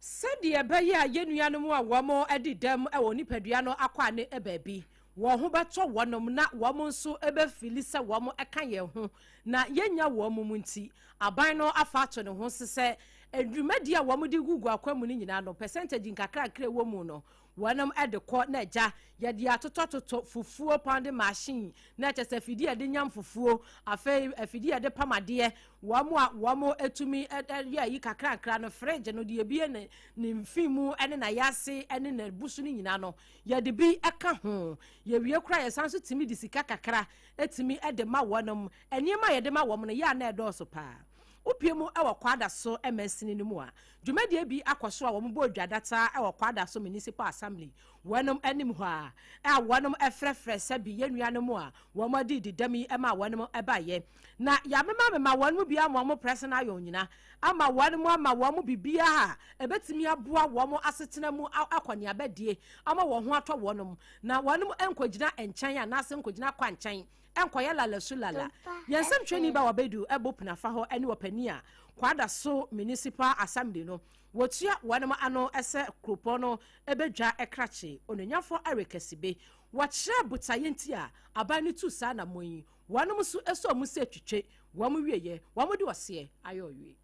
Sɛdeɛ ɛbɛyɛ a yɛn nuanom a wɔadi dɛm wɔ nipadua no akwaa no baabi, wɔn ho bɛtɔ wɔn na wɔn nso bɛfili sɛ wɔka yɛn ho na yɛnnya wɔn mu nti, aban no afa ato ne ho so sɛ dwumadi a wɔde gugu akwan mu no nyinaa no, percentage nkakrakra ɛwɔ mu no, wɔnom de kɔ na agya yɛde atotɔtotɔ fufuo pounding machine na ɛkyɛ sɛ afidie a yɛde nyam fufuo, afei afidie a yɛde pam adeɛ, wɔn a wɔn etumi yɛ ayi kakrakra no, fridge no deɛ ebie ne ne mfin mu ne n'ayase ne n'abusu no nyinaa no, yɛde bi ka ho. Yɛwie koraa yɛsan nso tumi de sika kakra tumi de ma wɔnom. Nneɛma a yɛde ma wɔn no yɛ a na ɛdɔɔso paa. Wopue mu wɔ Kwadaso mansini no mu a, dwumadie bi akɔ so a wɔbɔ dwadata wɔ Kwadaso Municipal Assembly wɔnom anim hɔ a, a wɔnom frɛfrɛ sɛbi yɛn nuanom a wɔn adi didam yi ma wɔnom baeɛ. Na yɛamemamema wɔn mu bi ama wɔn prɛse no ayɔn nyina, ama wɔnom ama wɔn biribiara a ɛbɛtumi aboa wɔn asetena mu akɔneaba die ama wɔn ho atɔ wɔnom, na wɔnom nkɔgyina nkyɛn anaasɛ nkɔgyina kwankyɛn nkɔyɛ lala su lala. Yɛn nsɛmtwerɛni ba Wabedu bɔ pinafa hɔ ne ɔpanin a Kwadaso Municipal Assembly no wɔtua wɔnom ano sɛ kuropɔn no bɛdwa krakye, Onuonyamfoɔ Eric Asibe. Wɔkyerɛɛ botaeɛ nti a aban no tuu saa anammɔn yi. Wɔnom nso sɔɔ mu sɛ twitwe wɔn wieɛ, wɔn de ɔseɛ ayɛ ɔwe.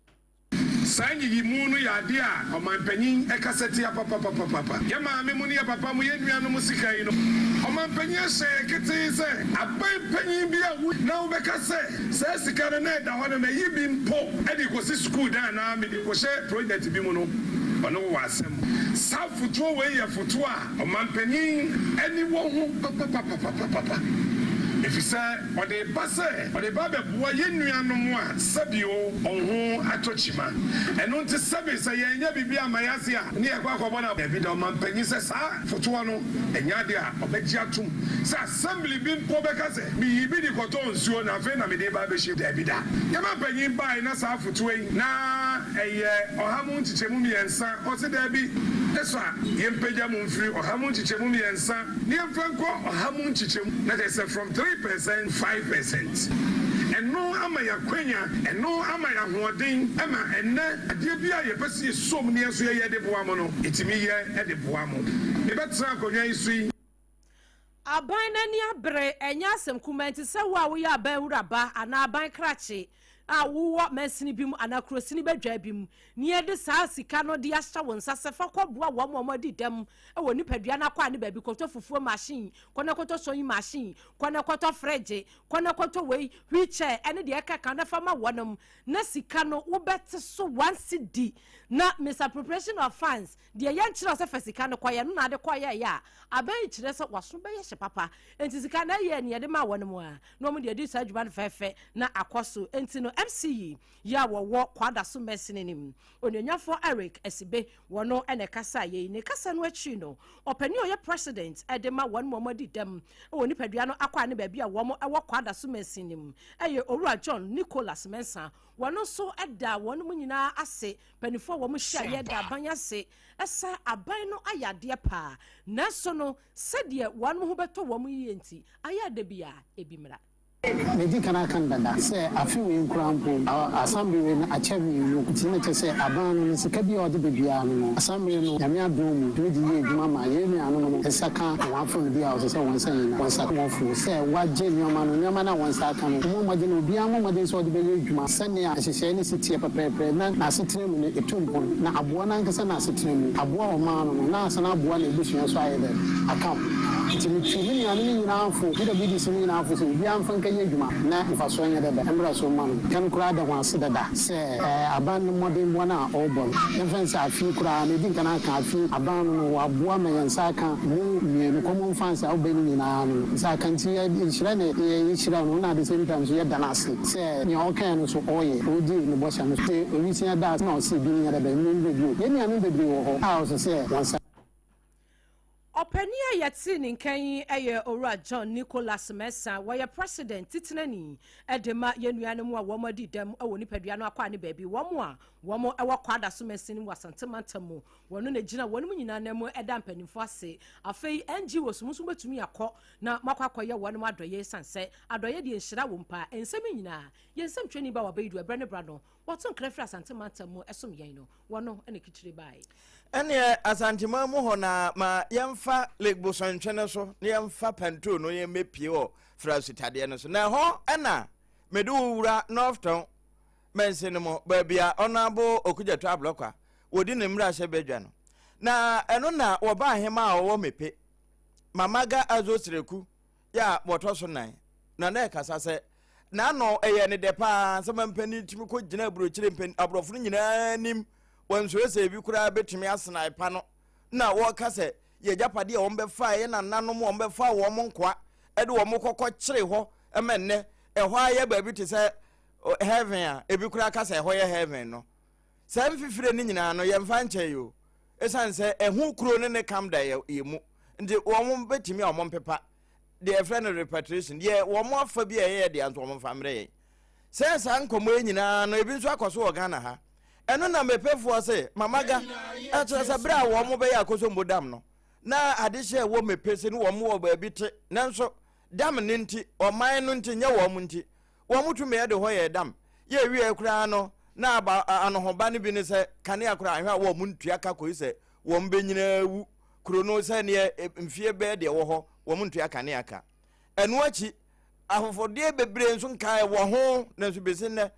Saa nyiyimu no yɛ adeɛ a ɔmanpanyin kasa tia papapapapa. Yɛn maame mo ne yɛn papa mo, yɛn nuanom sika yi no, ɔmanpanyin ahyɛ yɛn ketee sɛ aban panyin bi a wo na wobɛka sɛ saa sika no na ɛda hɔ no mayi bi mpo de rekɔsi sukuu dan anaa mede rekɔhyɛ project bi mu no, ɔne wo wɔ asɛm. Saa fotoɔ wei yɛ fotoɔ a ɔmanpanyin ani wɔ ho papapapapapa. Efisɛ ɔde reba sɛ ɔde reba abɛboa yɛn nuanom a sɛbio wɔn ho atɔ kyima. Ɛno nti sɛbe sɛ yɛannya biribi amma yɛn ase a, ne yɛkɔ akɔbɔ no. Dabi da, ɔmampanyin sɛ saa fotoɔ no nyɛ ade a ɔbɛgye atom sɛ assembly bi mpo bɛka sɛ meyii bi de kɔtɔɔ nsuo na afei na mede reba abɛhyɛ mu. Dabi da. Yɛn mampanyin bae na saa fotoɔ yi na ɛyɛ ɔha mu nkyekyɛmu mmiɛnsa. Ɔse dabi, ɛsɔ a yɛmpagya mu mfiri ɔha mu nkyekyɛmu mmiɛnsa na yɛmfa nkɔ ɔha mu nkyekyɛmu, na kyerɛ sɛ from 3% 5%. Ɛno ama yɛn akwanya, ɛno ama yɛn ahoɔden ma ɛnnɛ adeɛ biara a yɛpɛ sɛ yɛsɔ mu na yɛn nso yɛyɛ de boa mo no, yɛtumi yɛ de boa mo. Mebɛtena akonnwa yi so yi. Aban no ani abere, ɛnyɛ asɛm kumaa nti sɛ wo a woyɛ aban wura ba anaa aban krakye a wowɔ mansini bi mu anaa kurosini badwa bi mu na yɛde saa sika no de ahyɛ wo nsa sɛ fa kɔboa wɔn a wɔadi dɛm wɔ nipadua no akwaa ne baabi kɔtɔ fufuo machine, kɔ na kɔtɔ sewing machine, kɔ na kɔtɔ fridge, kɔ na kɔtɔ wei, wheelchair ɛne deɛ ɛkeka na fa ma wɔnom na sika no wobɛte so one cedi na misappropriation of funds Deɛ yɛnkyerɛ wo sɛ fa sika no kɔyɛ no na ade kɔyɛeɛ a, abɛn yi kyerɛ sɛ w'aso bɛyɛ hye papa. Enti sika no ɛyɛɛ nea yɛde maa wɔn a, na wɔn deɛ adi saa adwuma no fɛɛfɛ na akɔ so. Enti no MC yi yɛ a wɔwɔ Kwadaso Masin anim, Onuonyafoɔ Eric Asibe, wɔno na ɛkasaa yei. Ne kasa no akyiri no, ɔpanin a ɔyɛ President de ma wɔn a wɔadi dɛm wɔ nipadua no akwaa ne baabi a wɔn wɔ Kwadaso Masin no mu yɛ Owura John Nicholas Mensah, wɔno nso daa wɔn nyinaa ase Mpaninfoɔ a wɔn hyiaeɛ da aban ase sɛ aban no ayɛ adeɛ paa, nanso no sɛdeɛ wɔn ho bɛtɔ wɔn yie nti, ayɛ a da biara ebi mmra. Madi kan aka no dada sɛ afe wei nkoraa mpo assembly wei no akyɛ mmienu nti na kyerɛ sɛ aban no no sika biara a ɔde ba biara no no assembly no Nyame adom mu tumi de yɛ adwuma ma yɛn nuanom no nsa ka wɔn afɔmudi a ɔsɛ sɛ wɔn nsa nyina wɔn nsa ka wɔn fo sɛ wɔagye nneɛma no nneɛma no a wɔn nsa aka no wɔmmɔ mmɔden obiara mmɔ mmɔden sɛ ɔde bɛyɛ adwuma sɛnea nhyehyɛe no si teɛ pɛpɛɛpɛ na n'asetena mu no etu mpɔn, na aboa n'ankasa n'asetena mu, aboa ɔman no no, na asan aboa n'abusua nso ayɛ dɛn? Aka ho. Enti mituu me nuanom no nyinaa fo, UWDC no nyinaa fo sɛ obiara mfa nkɛyɛ adwuma na mfasoɔ nyɛ dɛdɛ mmra so mma no. Ken koraa da ho ase dada sɛ aban no mmɔdenbɔ no a ɔrebɔ no, yɛmfa no sɛ afe yi koraa, medi nkan aka afe yi aban no no, wɔaboa ma yɛn nsa aka mu mmienu, common funds a wobɛ no nyinaa no nsa aka nti yɛhyira no, yɛhyira no na at the same time nso yɛda no ase. Sɛ nea ɔkae no so ɔyɛ, odii ne bɔhyɛ no so. Sɛ owisia da a, na ɔse bi nyɛ dɛ bɛn, mmere bio. Yɛn nuanom bebree wɔ hɔ a ɔsɛ sɛ wɔn nsa. Ɔpanin a yɛtee ne nka yi yɛ Owura John Nicholas Mensah. Wɔyɛ President titenani de ma yɛn nuanom a wɔn adi dɛm wɔ nipadua no akwaa ne baabi, wɔn a wɔn wɔ Kwadaso mansini mu wɔ Asante mantam mu. Wɔn na gyina wɔn nyinaa nan mu da mpanimfoɔ ase. Afei NGOs mo nso mobɛtumi akɔ na moakɔ akɔyɛ wɔn adɔeɛ esiane sɛ adɔeɛ deɛ nhyira wom paa. Nsɛm yi nyinaa, yɛn nsɛmtwerɛni ba Wabayidu ɛberɛ ne berɛ ano, wɔto nkra firi Asante mantam mu som yɛn no, wɔno na ɛkikyire baeɛ. Ɛneɛ Asanteman mu hɔ na ma yɛmfa Lake Bosontwe no so na yɛmfa Pantoo no yɛmmɛpie wɔ Fra Sutadeɛ no so. Na ɛhɔ ɛna mede wo wura Northton mansin no mu baabi a Honourable Okudzeto Ablɔkwa wɔdi ne mmarahyɛbadwa no. Na ɛno na wɔba ahema a ɔwɔ Mepe, Mamaga Azo Sreku yɛ a wɔtɔ so nan na na ɛkasa sɛ n'ano ɛyɛ ne dɛ paa sɛ mampanin tumi kɔ gyina aburokyire mpanin aborɔfo no nyinaa anim wɔnsuro sɛ ebi koraa bɛtumi asena ɛpa no na wɔka sɛ yɛ agyapadeɛ a wɔn bɛfa yɛ nananom wɔn bɛfa wɔn nkoa ɛde wɔn kɔkɔ kyere hɔ ɛma nnɛ ɛhɔ ayɛ baabi te sɛ heaven a ebi koraa ka sɛ ɛhɔ yɛ heaven no Saa mfifire no nyinaa no, yɛmfa nkyɛ yi o. Esiane sɛ ɛho kuro ne ne kam da yɛ mu nti, wɔn bɛtumi a wɔn mpepa deɛ yɛfrɛ no repatriation, deɛ wɔn afa bi a ɛyɛ deɛ nso wɔn mfa mmerɛ yɛn. Sɛ saa nkɔmmɔ yi nyinaa no, ebi nso akɔ so wɔ Ghana ha. Ɛno na mepɛfoɔ se, Mamaga, ɛkyerɛ sɛ berɛ a wɔn bɛyɛ Akosombo Dam no, na adehyeɛ ɛwɔ Mepe se no wɔn wɔ baabi te, nanso dam no nti, ɔman no nti, nyɛ wɔn nti, Wɔn tumi de hɔ yɛɛ dam. Yɛ wiee koraa no, na aba anohoba no bi ne sɛ kanea koraa ahwɛ a wɔn ntua ka kɔyi sɛ wɔn bɛnyina awu. Kuro no sɛ neɛ mfie bɛɛ deɛ wɔ hɔ, wɔn ntua kanea ka. Ɛno akyi, afofodeɛ bebree nso nkae wɔ ho, nanso bɛsi nnɛ,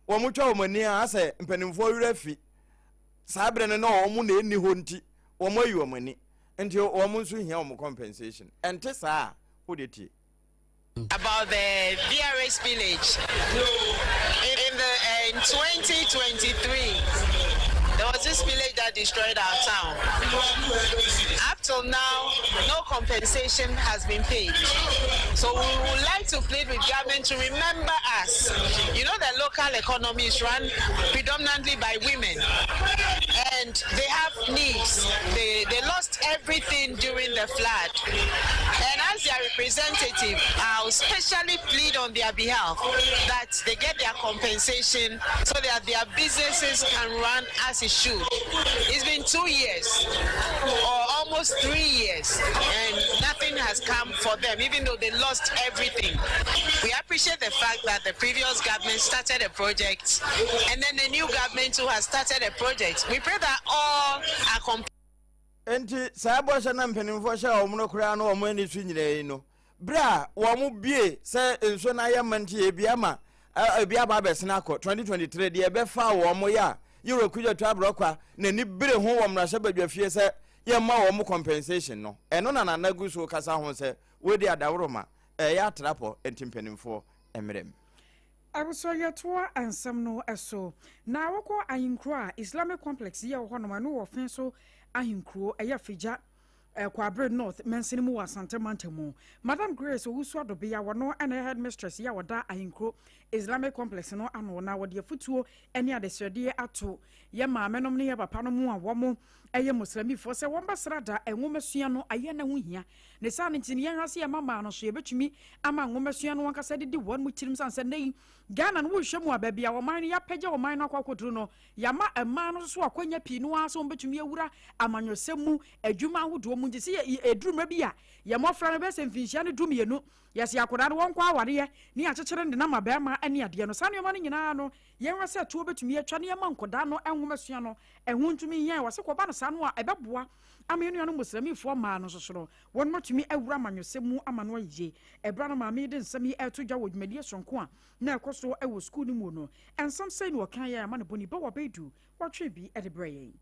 wɔn twa wɔn ani a asɛ mpanimfoɔ werɛ afi. Saa berɛ no na wɔn na ɛnni hɔ nti, wɔn ayi wɔn ani. Nti wɔn nso hia wɔn compensation. Ɛnte saa a, wode tie. About the VRA spillage in the in 2023. There was this village that destroyed our town. Up till now, no compensation has been paid. So we would like to plead with government to remember us. You know the local economy is run predominantly by women and they have needs. They, they lost everything during the flood. And as their representative, I'll specially plead on their behalf that they get their compensation so that their businesses can run as it should. It's been two years or almost three years and nothing has come for them, even though they lost everything. We appreciate the fact that the previous government started a project and then the new government too has started a project. We pray that all are complete. Enti saa bɔhyɛ na mpanimfoɔ hyɛ wɔn no koraa no wɔn ani so nyinaa yi no, berɛ a wɔn bue sɛ nsuo no ayɛ ma nti ebi ama ebi aba abɛsene akɔ 2023 deɛ ɛbɛfa wɔn yɛ a Yero Kudjoto Abrɔkwa n'ani bere ho wɔ mmarahyɛbadwafie sɛ yɛmma wɔn compensation no, ɛno na Nana gu so kasa ho sɛ wɔadi adaworoma, ɛyɛ atrapɔ nti mpanimfoɔ mmerɛ mu. Abusua yɛtoa nsɛm no so. Na wokɔ ahenkuro a Islamic complex yi a ɛwɔ hɔnom ɛno wɔ ɔfen so ahenkuro ɛyɛ Afigya Kwabre North mansini mu wɔ Asante mantam mu. Madam Grace Owusu Adobea wɔno ɛna ɛyɛ headmistress yi a wɔda ahenkuro Islamic complex no ano na wɔde afutuo ne adesrɛdeɛ ato yɛ maamenom ne yɛ papanom a wɔn ɛyɛ Muslimifoɔ sɛ wɔn bɛsra da nwomasua no ayɛ na ho hia. Ne saa no nti no yɛnhwɛ sɛ yɛn mmammaa no nso yɛbɛtumi ama nwomasua no ankasa adidi wɔn mu tirim sane sɛ nnɛ yi Ghana no wohwɛ mu a baabi a ɔman no yɛapagya ɔman no akɔ akɔduru no yɛama mmaa no nso so akwanya pii no ara sɛ wɔbɛtumi awura amanyɔsɛm mu adwuma ahodoɔ mu nti sɛ yɛ ɛduru mmerɛ bi a yɛn mmɔfra no bɛyɛ sɛ mfinhyia no 12 yɛsɛ akwadaa no wɔnkɔ awareɛ ne yɛakyekyere no de no ama bɛrima ne adeɛ no saa nneɛma no nyinaa no yɛnhwɛ sɛ toɔ bɛtumi atwa ne yɛma nkwadaa no nwomasua no ɛho ntumi hia wɔ sɛ kɔba no saa no a ɛbɛboa ama yɛn nuanom Muslimifoɔ mmaa no nso so no wɔn atumi awura amanyɔsɛm mu ama no ayɛ yie. Ɛberɛ a na maame yi de nsɛm yi reto dwa wɔ dwumadie soronko a na ɛkɔ so wɔ sukuu no mu no, nsɛm sɛn na ɔkaeɛ a ama ne bɔne ba wɔ abɛɛdu wɔtwee bi de brɛɛ yɛn.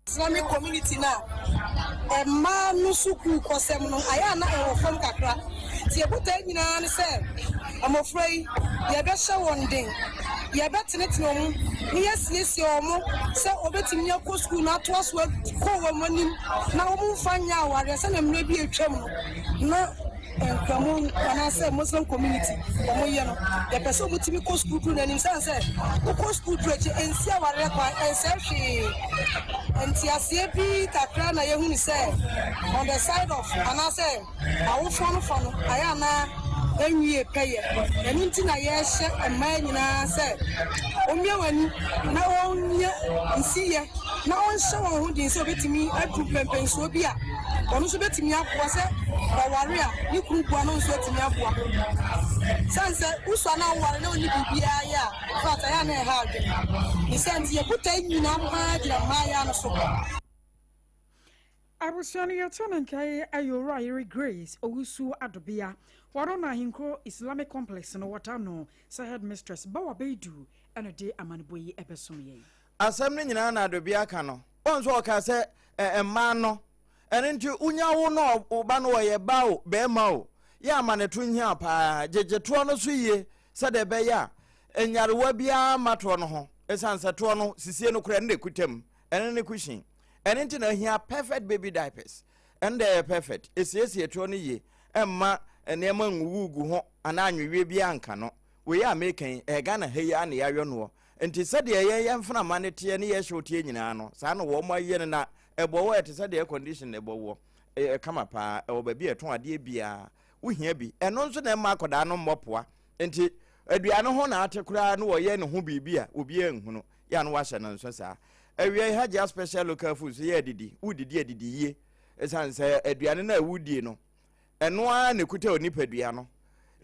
Islamic community no a mmaa no sukuu kɔsɛm no ayɛ a na ɛwɔ fam kakra. Nti yɛn botae nyinaa ne sɛ mmɔfra yi yɛbɛhyɛ wɔn den, yɛbɛtenetene wɔn na yɛasiesie wɔn sɛ wɔbɛtumi akɔ sukuu no atoa so akɔ wɔn anim na wɔmfa nyɛ awareɛ sɛdeɛ mmerɛ bi a atwam no na Nkramo anaasɛ Muslim community wɔn yɛ no. Yɛpɛ sɛ wɔtumi kɔ sukuu duru n'anim sane sɛ wokɔ sukuu duru akyi ɛnsi awareɛ kwan, ɛnsɛe hwee. Nteaseɛ bi kakra na yɛhunu sɛ on the side of anaasɛ Awofoɔ no fa no ayɛ anaa ɛnwie pɛyɛ. Ɛno nti na yɛrehyɛ mmaa nyinaa sɛ wɔmmia wɔn ani na wɔnyɛ nsiyɛ na wɔnhyɛ wɔn ho den sɛ wɔbɛtumi aduru mpɛnpɛnsoɔ bi a wɔn nso bɛtumi aboa sɛ ɔware a ne kunu boa no nso atumi aboa. Sane sɛ wosua na woware na wonni biribiara yɛ a, in fact ɛyɛ a na ɛha adwene. Ne saa nti yɛn botae nyinaa paa gyina mmaayewa no so. Abusua no yɛto no nkae yɛ Owura Yere Grace Owusu Adobea. Wɔno na Ahenkuro Islamic Complex no wɔta no sɛ headmistress. Bawa Baidu na ɛde amanebɔ yi bɛsom yɛn. Asɛm no nyinaa na Adobea ka no. Wɔn nso ɔkaa sɛ mmaa no. Ɛno nti wonya wo na wo ba no ɔyɛ ba o, barima o, yɛ ama ne to nhia paa. Gyegye toɔ no so yie sɛdeɛ ɛbɛyɛ a nyarewa biara mma toɔ no ho. Ɛsiane sɛ toɔ no sisie no koraa ɛno na ɛkuta mu. Ɛno ne cushion. Ɛno nti na ohia perfect baby diapers. Ɛno deɛ ɛyɛ perfect. Esiesie toɔ no yie. Ɛmma nneɛma nwuwugu ho anaa anweweɛ biara nka no. Wei a meka yi, ɛyɛ Ghana ha yi ara na yɛayɔ noɔ. Nti sɛdeɛ yɛn yɛn mframa no teɛ ne yɛn hyew teɛ nyinaa no, saa na wɔn ayɛ no na ɛbɔ wɔ ɛte sɛ deɛ air condition na ɛbɔ woɔ. Ɛyɛ kama paa. Ɛwɔ baabi a ɛtɔn adeɛ biara. Wohia bi. Ɛno nso na ɛmma akwadaa no mmɔ poa. Nti aduane ho na ate koraa na wɔyɛ ne ho biribi a obiara nhunu. Yɛ a na wahyɛ no nso saa. Awia yi Hajia special local food so yɛ adidi. Wodidi adidi yie. Ɛsiane sɛ aduane no a wodie no, ɛno ara na ɛkuta onipadua no.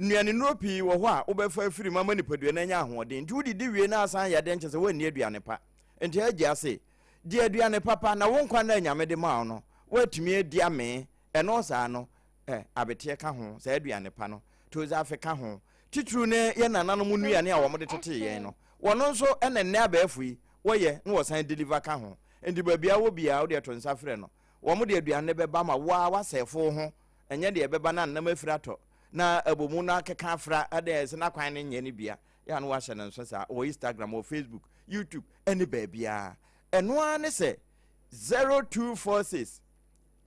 Nnuane nnuro pii wɔ hɔ a wobɛfa afiri mu ama nipadua no anya ahoɔden. Nti wodidi wie na asan yɛ dɛn kyɛ sɛ woanni aduane pa. Nti Hajia se, di aduane papa na wo nkwa no a Nyame de maa wo no, woatumi adi amee. Ɛno saa no, eh, abeteɛ ka ho, saa aduane pa no, tozafe ka ho. Titiriw ne yɛn nananom nnuane a wɔde tetee yɛn no. Wɔno nso na nnɛ abɛɛfo yi wɔyɛ na wɔsan deliver ka ho. Nti baabi a wɔ biara wode to nsa frɛ no. Wɔn de aduane no bɛba ma wo ara woasɛɛfo wo ho. Ɛnyɛ deɛ ɛbɛba na nnam afiri atɔ na abomu no akeka afra adɛn ɛsɛ na kwan no nyɛ no bia. Yɛ a na woahyɛ no nso saa wɔ Instagram, wɔ Facebook, YouTube ɛne baabiara. Ɛno ara ne sɛ 0246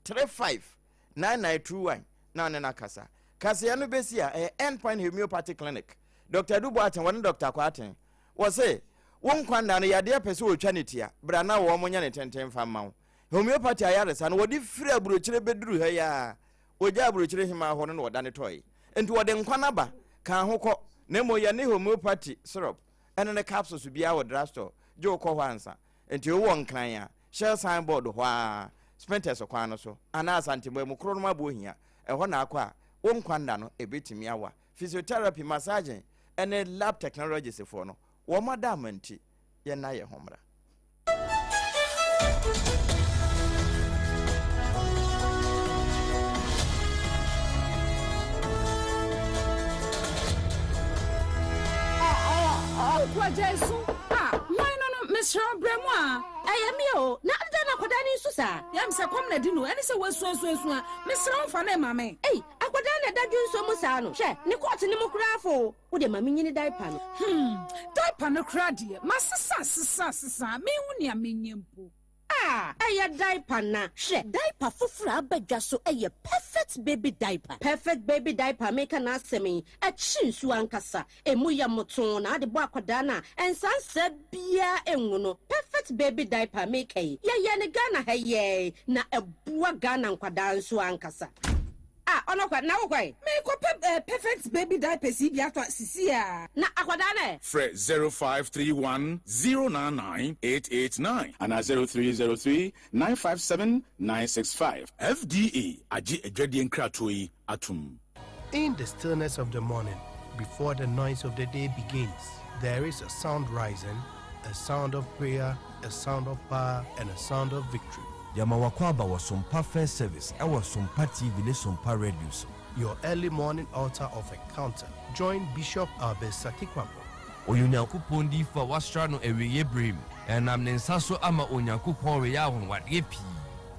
35 9921 na ɔne no akasa. Kaseɛ no bɛsi a, ɛyɛ End Point Homeopathy Clinic. Dr. Adu Boateng, wɔne Dr. Kwarteng. Wɔse, wo nkwa nna no yadeɛ pɛ sɛ wɔtwa ne tia, bra na wɔn nyɛ ne tenten mfa mma wo. Homeopathy ayaresa no, wɔde firi aburokyire bɛduru ha yi ara. Wɔgyaa aburokyire hemaa hɔ no na wɔdane tɔe. Enti wɔde nkwa no aba, ka ho kɔ. Na mmom yɛne homeopathy syrup ne ne capsules biara wɔ drugstore, gye wokɔ hɔ ansa. Enti wowɔ Nkran a, Shell sign board hɔ ara, Spintex kwan no so, anaa Asanteman mu, Kronom Abohia, ɛhɔ na akɔ a, wo nkwa nna no, ɛbɛtumi awa. Physiotherapy, massaging, ne lab technologists foɔ no, wɔn ada ama nti, yɛnna yɛn ho mmra. Kwagya esu a hwan no no mesrɛ wo brɛ mu a. Ɛyɛ me o, na adɛn na akwadaa no nsu saa? Yam sɛ kɔm na di no, ɛne sɛ wasu asu asu a, mesrɛ wo fa no ma me. Ei, akwadaa na ɛda dwonsɔ mu saa no, hwɛ, ne kɔɔto no mu koraa fo o. Wo deɛ ma menyini diaper no. Hmm, diaper no koraa deɛ, masesa asesa asesa a, menhu nea menyɛ mpo. Ah, ɛyɛ diaper na. Hwɛ, diaper foforɔ a aba dwa so yɛ Perfect Baby Diaper. Perfect Baby Diaper a mereka n'asɛm yi, ɛkye nsuo ankasa. Emu yɛ mmotoo na ade bɔ akwadaa no a, nsansaa biara ngu no. Perfect Baby Diaper a mereka yi, yɛyɛɛ no Ghana ha yi ara na ɛboa Ghana nkwadaa nso ankasa. Ah, ɔno kwa, na wo kɔ ɛ? Merekɔpɛ eh, Perfect Baby Diapers yi bi atɔ sisi a. Na akwadaa no ɛ? Frɛ 0531 099 889 anaa 0303 957 965. FDA agye adwadie nkratoɔ yi atom. In the stillness of the morning, before the noise of the day begins, there is a sound rising, a sound of prayer, a sound of power, and a sound of victory. Yɛma w'akwaaba wɔ Sompa First Service ɛwɔ Sompa TV ne Sompa Radio so. Your early morning altar of encounter. Join Bishop Albert Sakikwampo. Ɔyɛ Onyankopɔn diyifo a wɔasra no awieeɛ berɛ mu, na ɛnam ne nsa so ama Onyankopɔn reyɛ anwanwadeɛ pii.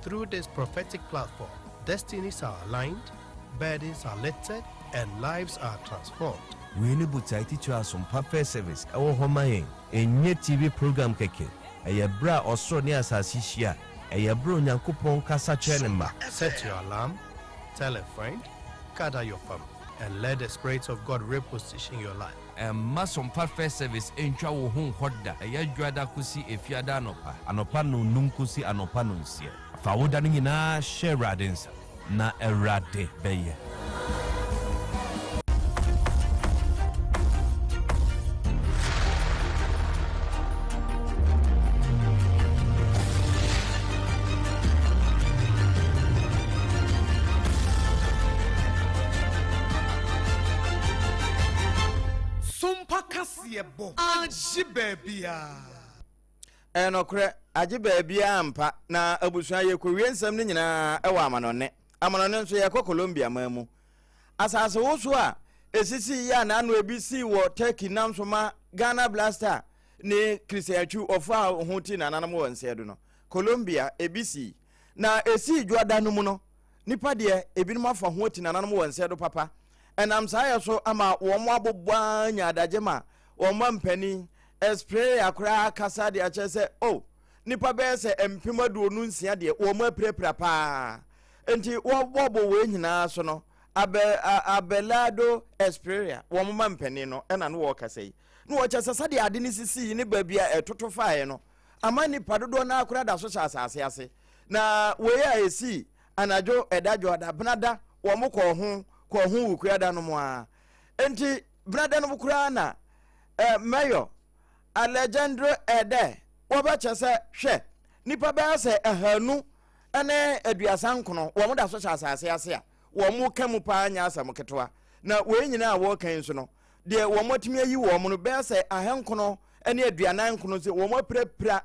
Through this prophetic platform, destinies are aligned, burdens are lifted, and lives are transformed. Wei ne botae titire a Sompa First Service wɔ hɔ ma yɛn. Ɛnyɛ TV program kɛkɛ. Ɛyɛ berɛ a ɔsoro ne asase hyia. Ɛyɛ berɛ a Onyankopɔn kasa kyerɛ ne mma. Set your alarm, tell a friend, gather your family, and let the Spirit of God reposition your life. Mma Sompa First Service ntwa wo ho nkɔ da. Ɛyɛ Dwoada kosi Efiada anɔpa. Anɔpa nnɔnnum kosi anɔpa nnɔnsia. Fa wo da no nyinaa hyɛ Awurade nsa, na Awurade bɛyɛ. Sompa kaseɛbɔ agye baabiara. Ɛyɛ nokorɛ, agye baabiara ampa. Na abusua yɛkɔwie nsɛm no nyinaa wɔ amanɔne. Amanɔne nso yɛkɔ Colombia man mu. Asase wosoɔ a ɛsisii yɛ a n'ano ebi sii wɔ Turkey nam so ma Ghana Blaster ne Christian Atsu ɔfaa ho ti nananom wɔ nsɛɛ do no, Colombia ebi sii. Na esii dwoada no mu no, nipa deɛ ebinom afa ho ati nananom wɔ nsɛɛ do papa. Ɛnam saa yɛ so ama wɔn abobɔ ara nya adagye ma wɔn mampanin Espreya koraa kasa de akyerɛ sɛ, oh, nnipa bɛyɛ sɛ 26,000 deɛ wɔn apirapira paa. Nti wɔbɔbɔ wei nyinaa so no, Abe, Abelardo Espreya, wɔn mampanin no, ɛna no wɔrekasa yi. Na wɔkyɛ sɛ sɛdeɛ ade no sisii ne baabi a ɛtoto faeɛ no, ama nnipa dodoɔ no ara koraa da so hyɛ asase ase. Na wei a ɛsii anadwo ɛda dwoada, benada, wɔn kɔɔ ho, kɔɔ ho wukuada no mu ara. Nti benada no mu koraa na eh, Mayor Alejandro Ede wɔbɛkyɛ sɛ hwɛ nipa bɛyɛ sɛ 239 wɔn da so hyɛ asase ase a wɔn ka mu paa nyɛ asɛm ketewa na wei nyinaa a wɔreka yi nso no deɛ wɔn atumi ayi wɔn no bɛyɛ sɛ 949 sɛ wɔn apirapira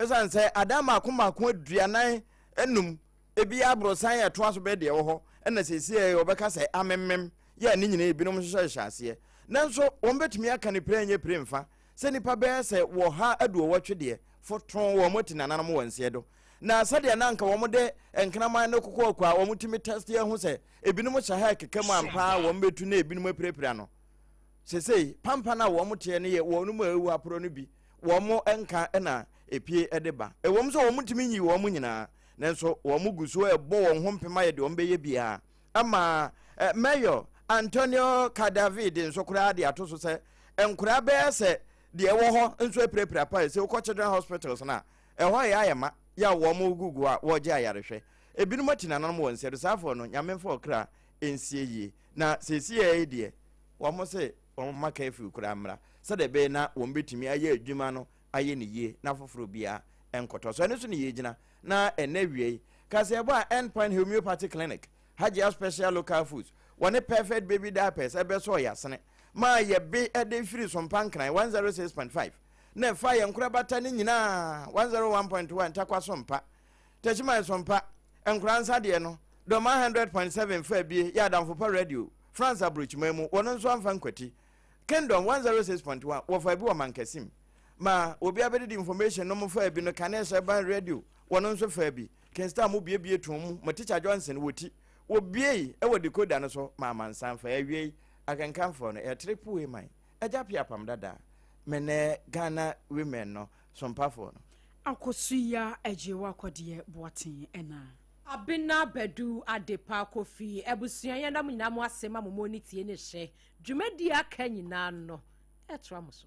ɛsiane sɛ adan mmaako mmaako 45 ebi aborosan a ɛtoa so bɛyɛ deɛ ɛwɔ hɔ ɛna seesei wɔbɛka sɛ amemem yɛ a ne nyinaa ebinom hyehyɛhyehyɛ aseɛ. Nanso wɔbɛtumi aka no pire nyɛ pire mfa sɛ nnipa bɛyɛ sɛ wɔ ha aduɔwɔtwe deɛ fotoo wɔn ati nananom wɔ nseɛ do. Na sɛdeɛ na anka wɔn de nkraman no kokɔ akɔ a wɔn tumi tɛste ahu sɛ ebinom hyɛ ha ɛkeka mu ampa ara wɔn bɛtu na ebinom apirapira no. Sesei pampan a wɔn teɛ no yɛ wɔn mu a awu aporɔ no bi wɔn nka na. epie de ba. Ɛwom sɛ wɔntumi nyii wɔn nyinaa, nanso wɔgu so rebɔ wɔn ho mpem ayɛ deɛ wɔbɛyɛ biara ama Mayor Antonio Cadavid nso koraa de ato so sɛ nkoraa bɛyɛ sɛ deɛ ɛwɔ hɔ nso apirapira pa sɛ wokɔ children hospitals no a ɛhɔ yɛ ayɛ ma yɛ a wɔn gugu a wɔregye ayarehwɛ. Ebinom ati nananom wɔ nsɛdo saafoɔ no Nyame mfa ɔkra nsie yie na seesei yi deɛ wɔn se wɔn mma curfew koraa mmra sɛdeɛ ɛbɛyɛ na wɔn bɛtumi ayɛ adwuma no ayɛ no yie na foforɔ biara nkɔtɔ so. Ɛno so na yɛgyina na ɛnɛ awia yi kaseɛbɔ a End Point Homeopathy Clinic, Hajia Special Local Foods, wɔne Perfect Baby Diapers ɛbɛsɔɔ yɛasene maa yɛbe ɛde firi Sompa Nkran 106.5 na ɛfa yɛn nkorabata no nyinaa 101.1 Ntakwa Sompa, Techiman Sompa, Nkora Nsa deɛ no, Dɔma 100.7 fa abie yɛ Adamfo Pa Radio, France Aburokyiman mu, wɔn nso amfa nkwati. Kingdom 106.1 wɔfaa bi wɔ Mankasim ma obi abɛdidi information no mo faa bi no kane hyɛ ban radio wɔn nso faa bi Kingstar mo biebie too mu mo teacher Johnson wɔ ti wɔ biei wɔ decoder no so ma amansan fa awiei akenkanfoɔ no ɛtere pue man agya pia apam dada me ne Ghana women no sompafoɔ no. Akosua Agyewa Kɔdeɛ Boateng ɛna. Abena Badu Adepa Kofi abusua yɛnda mo nyinaa mo ase ma mo mo ani tie ne hyɛ Dwumadi a aka nyinaa no, ɛtoa mo so.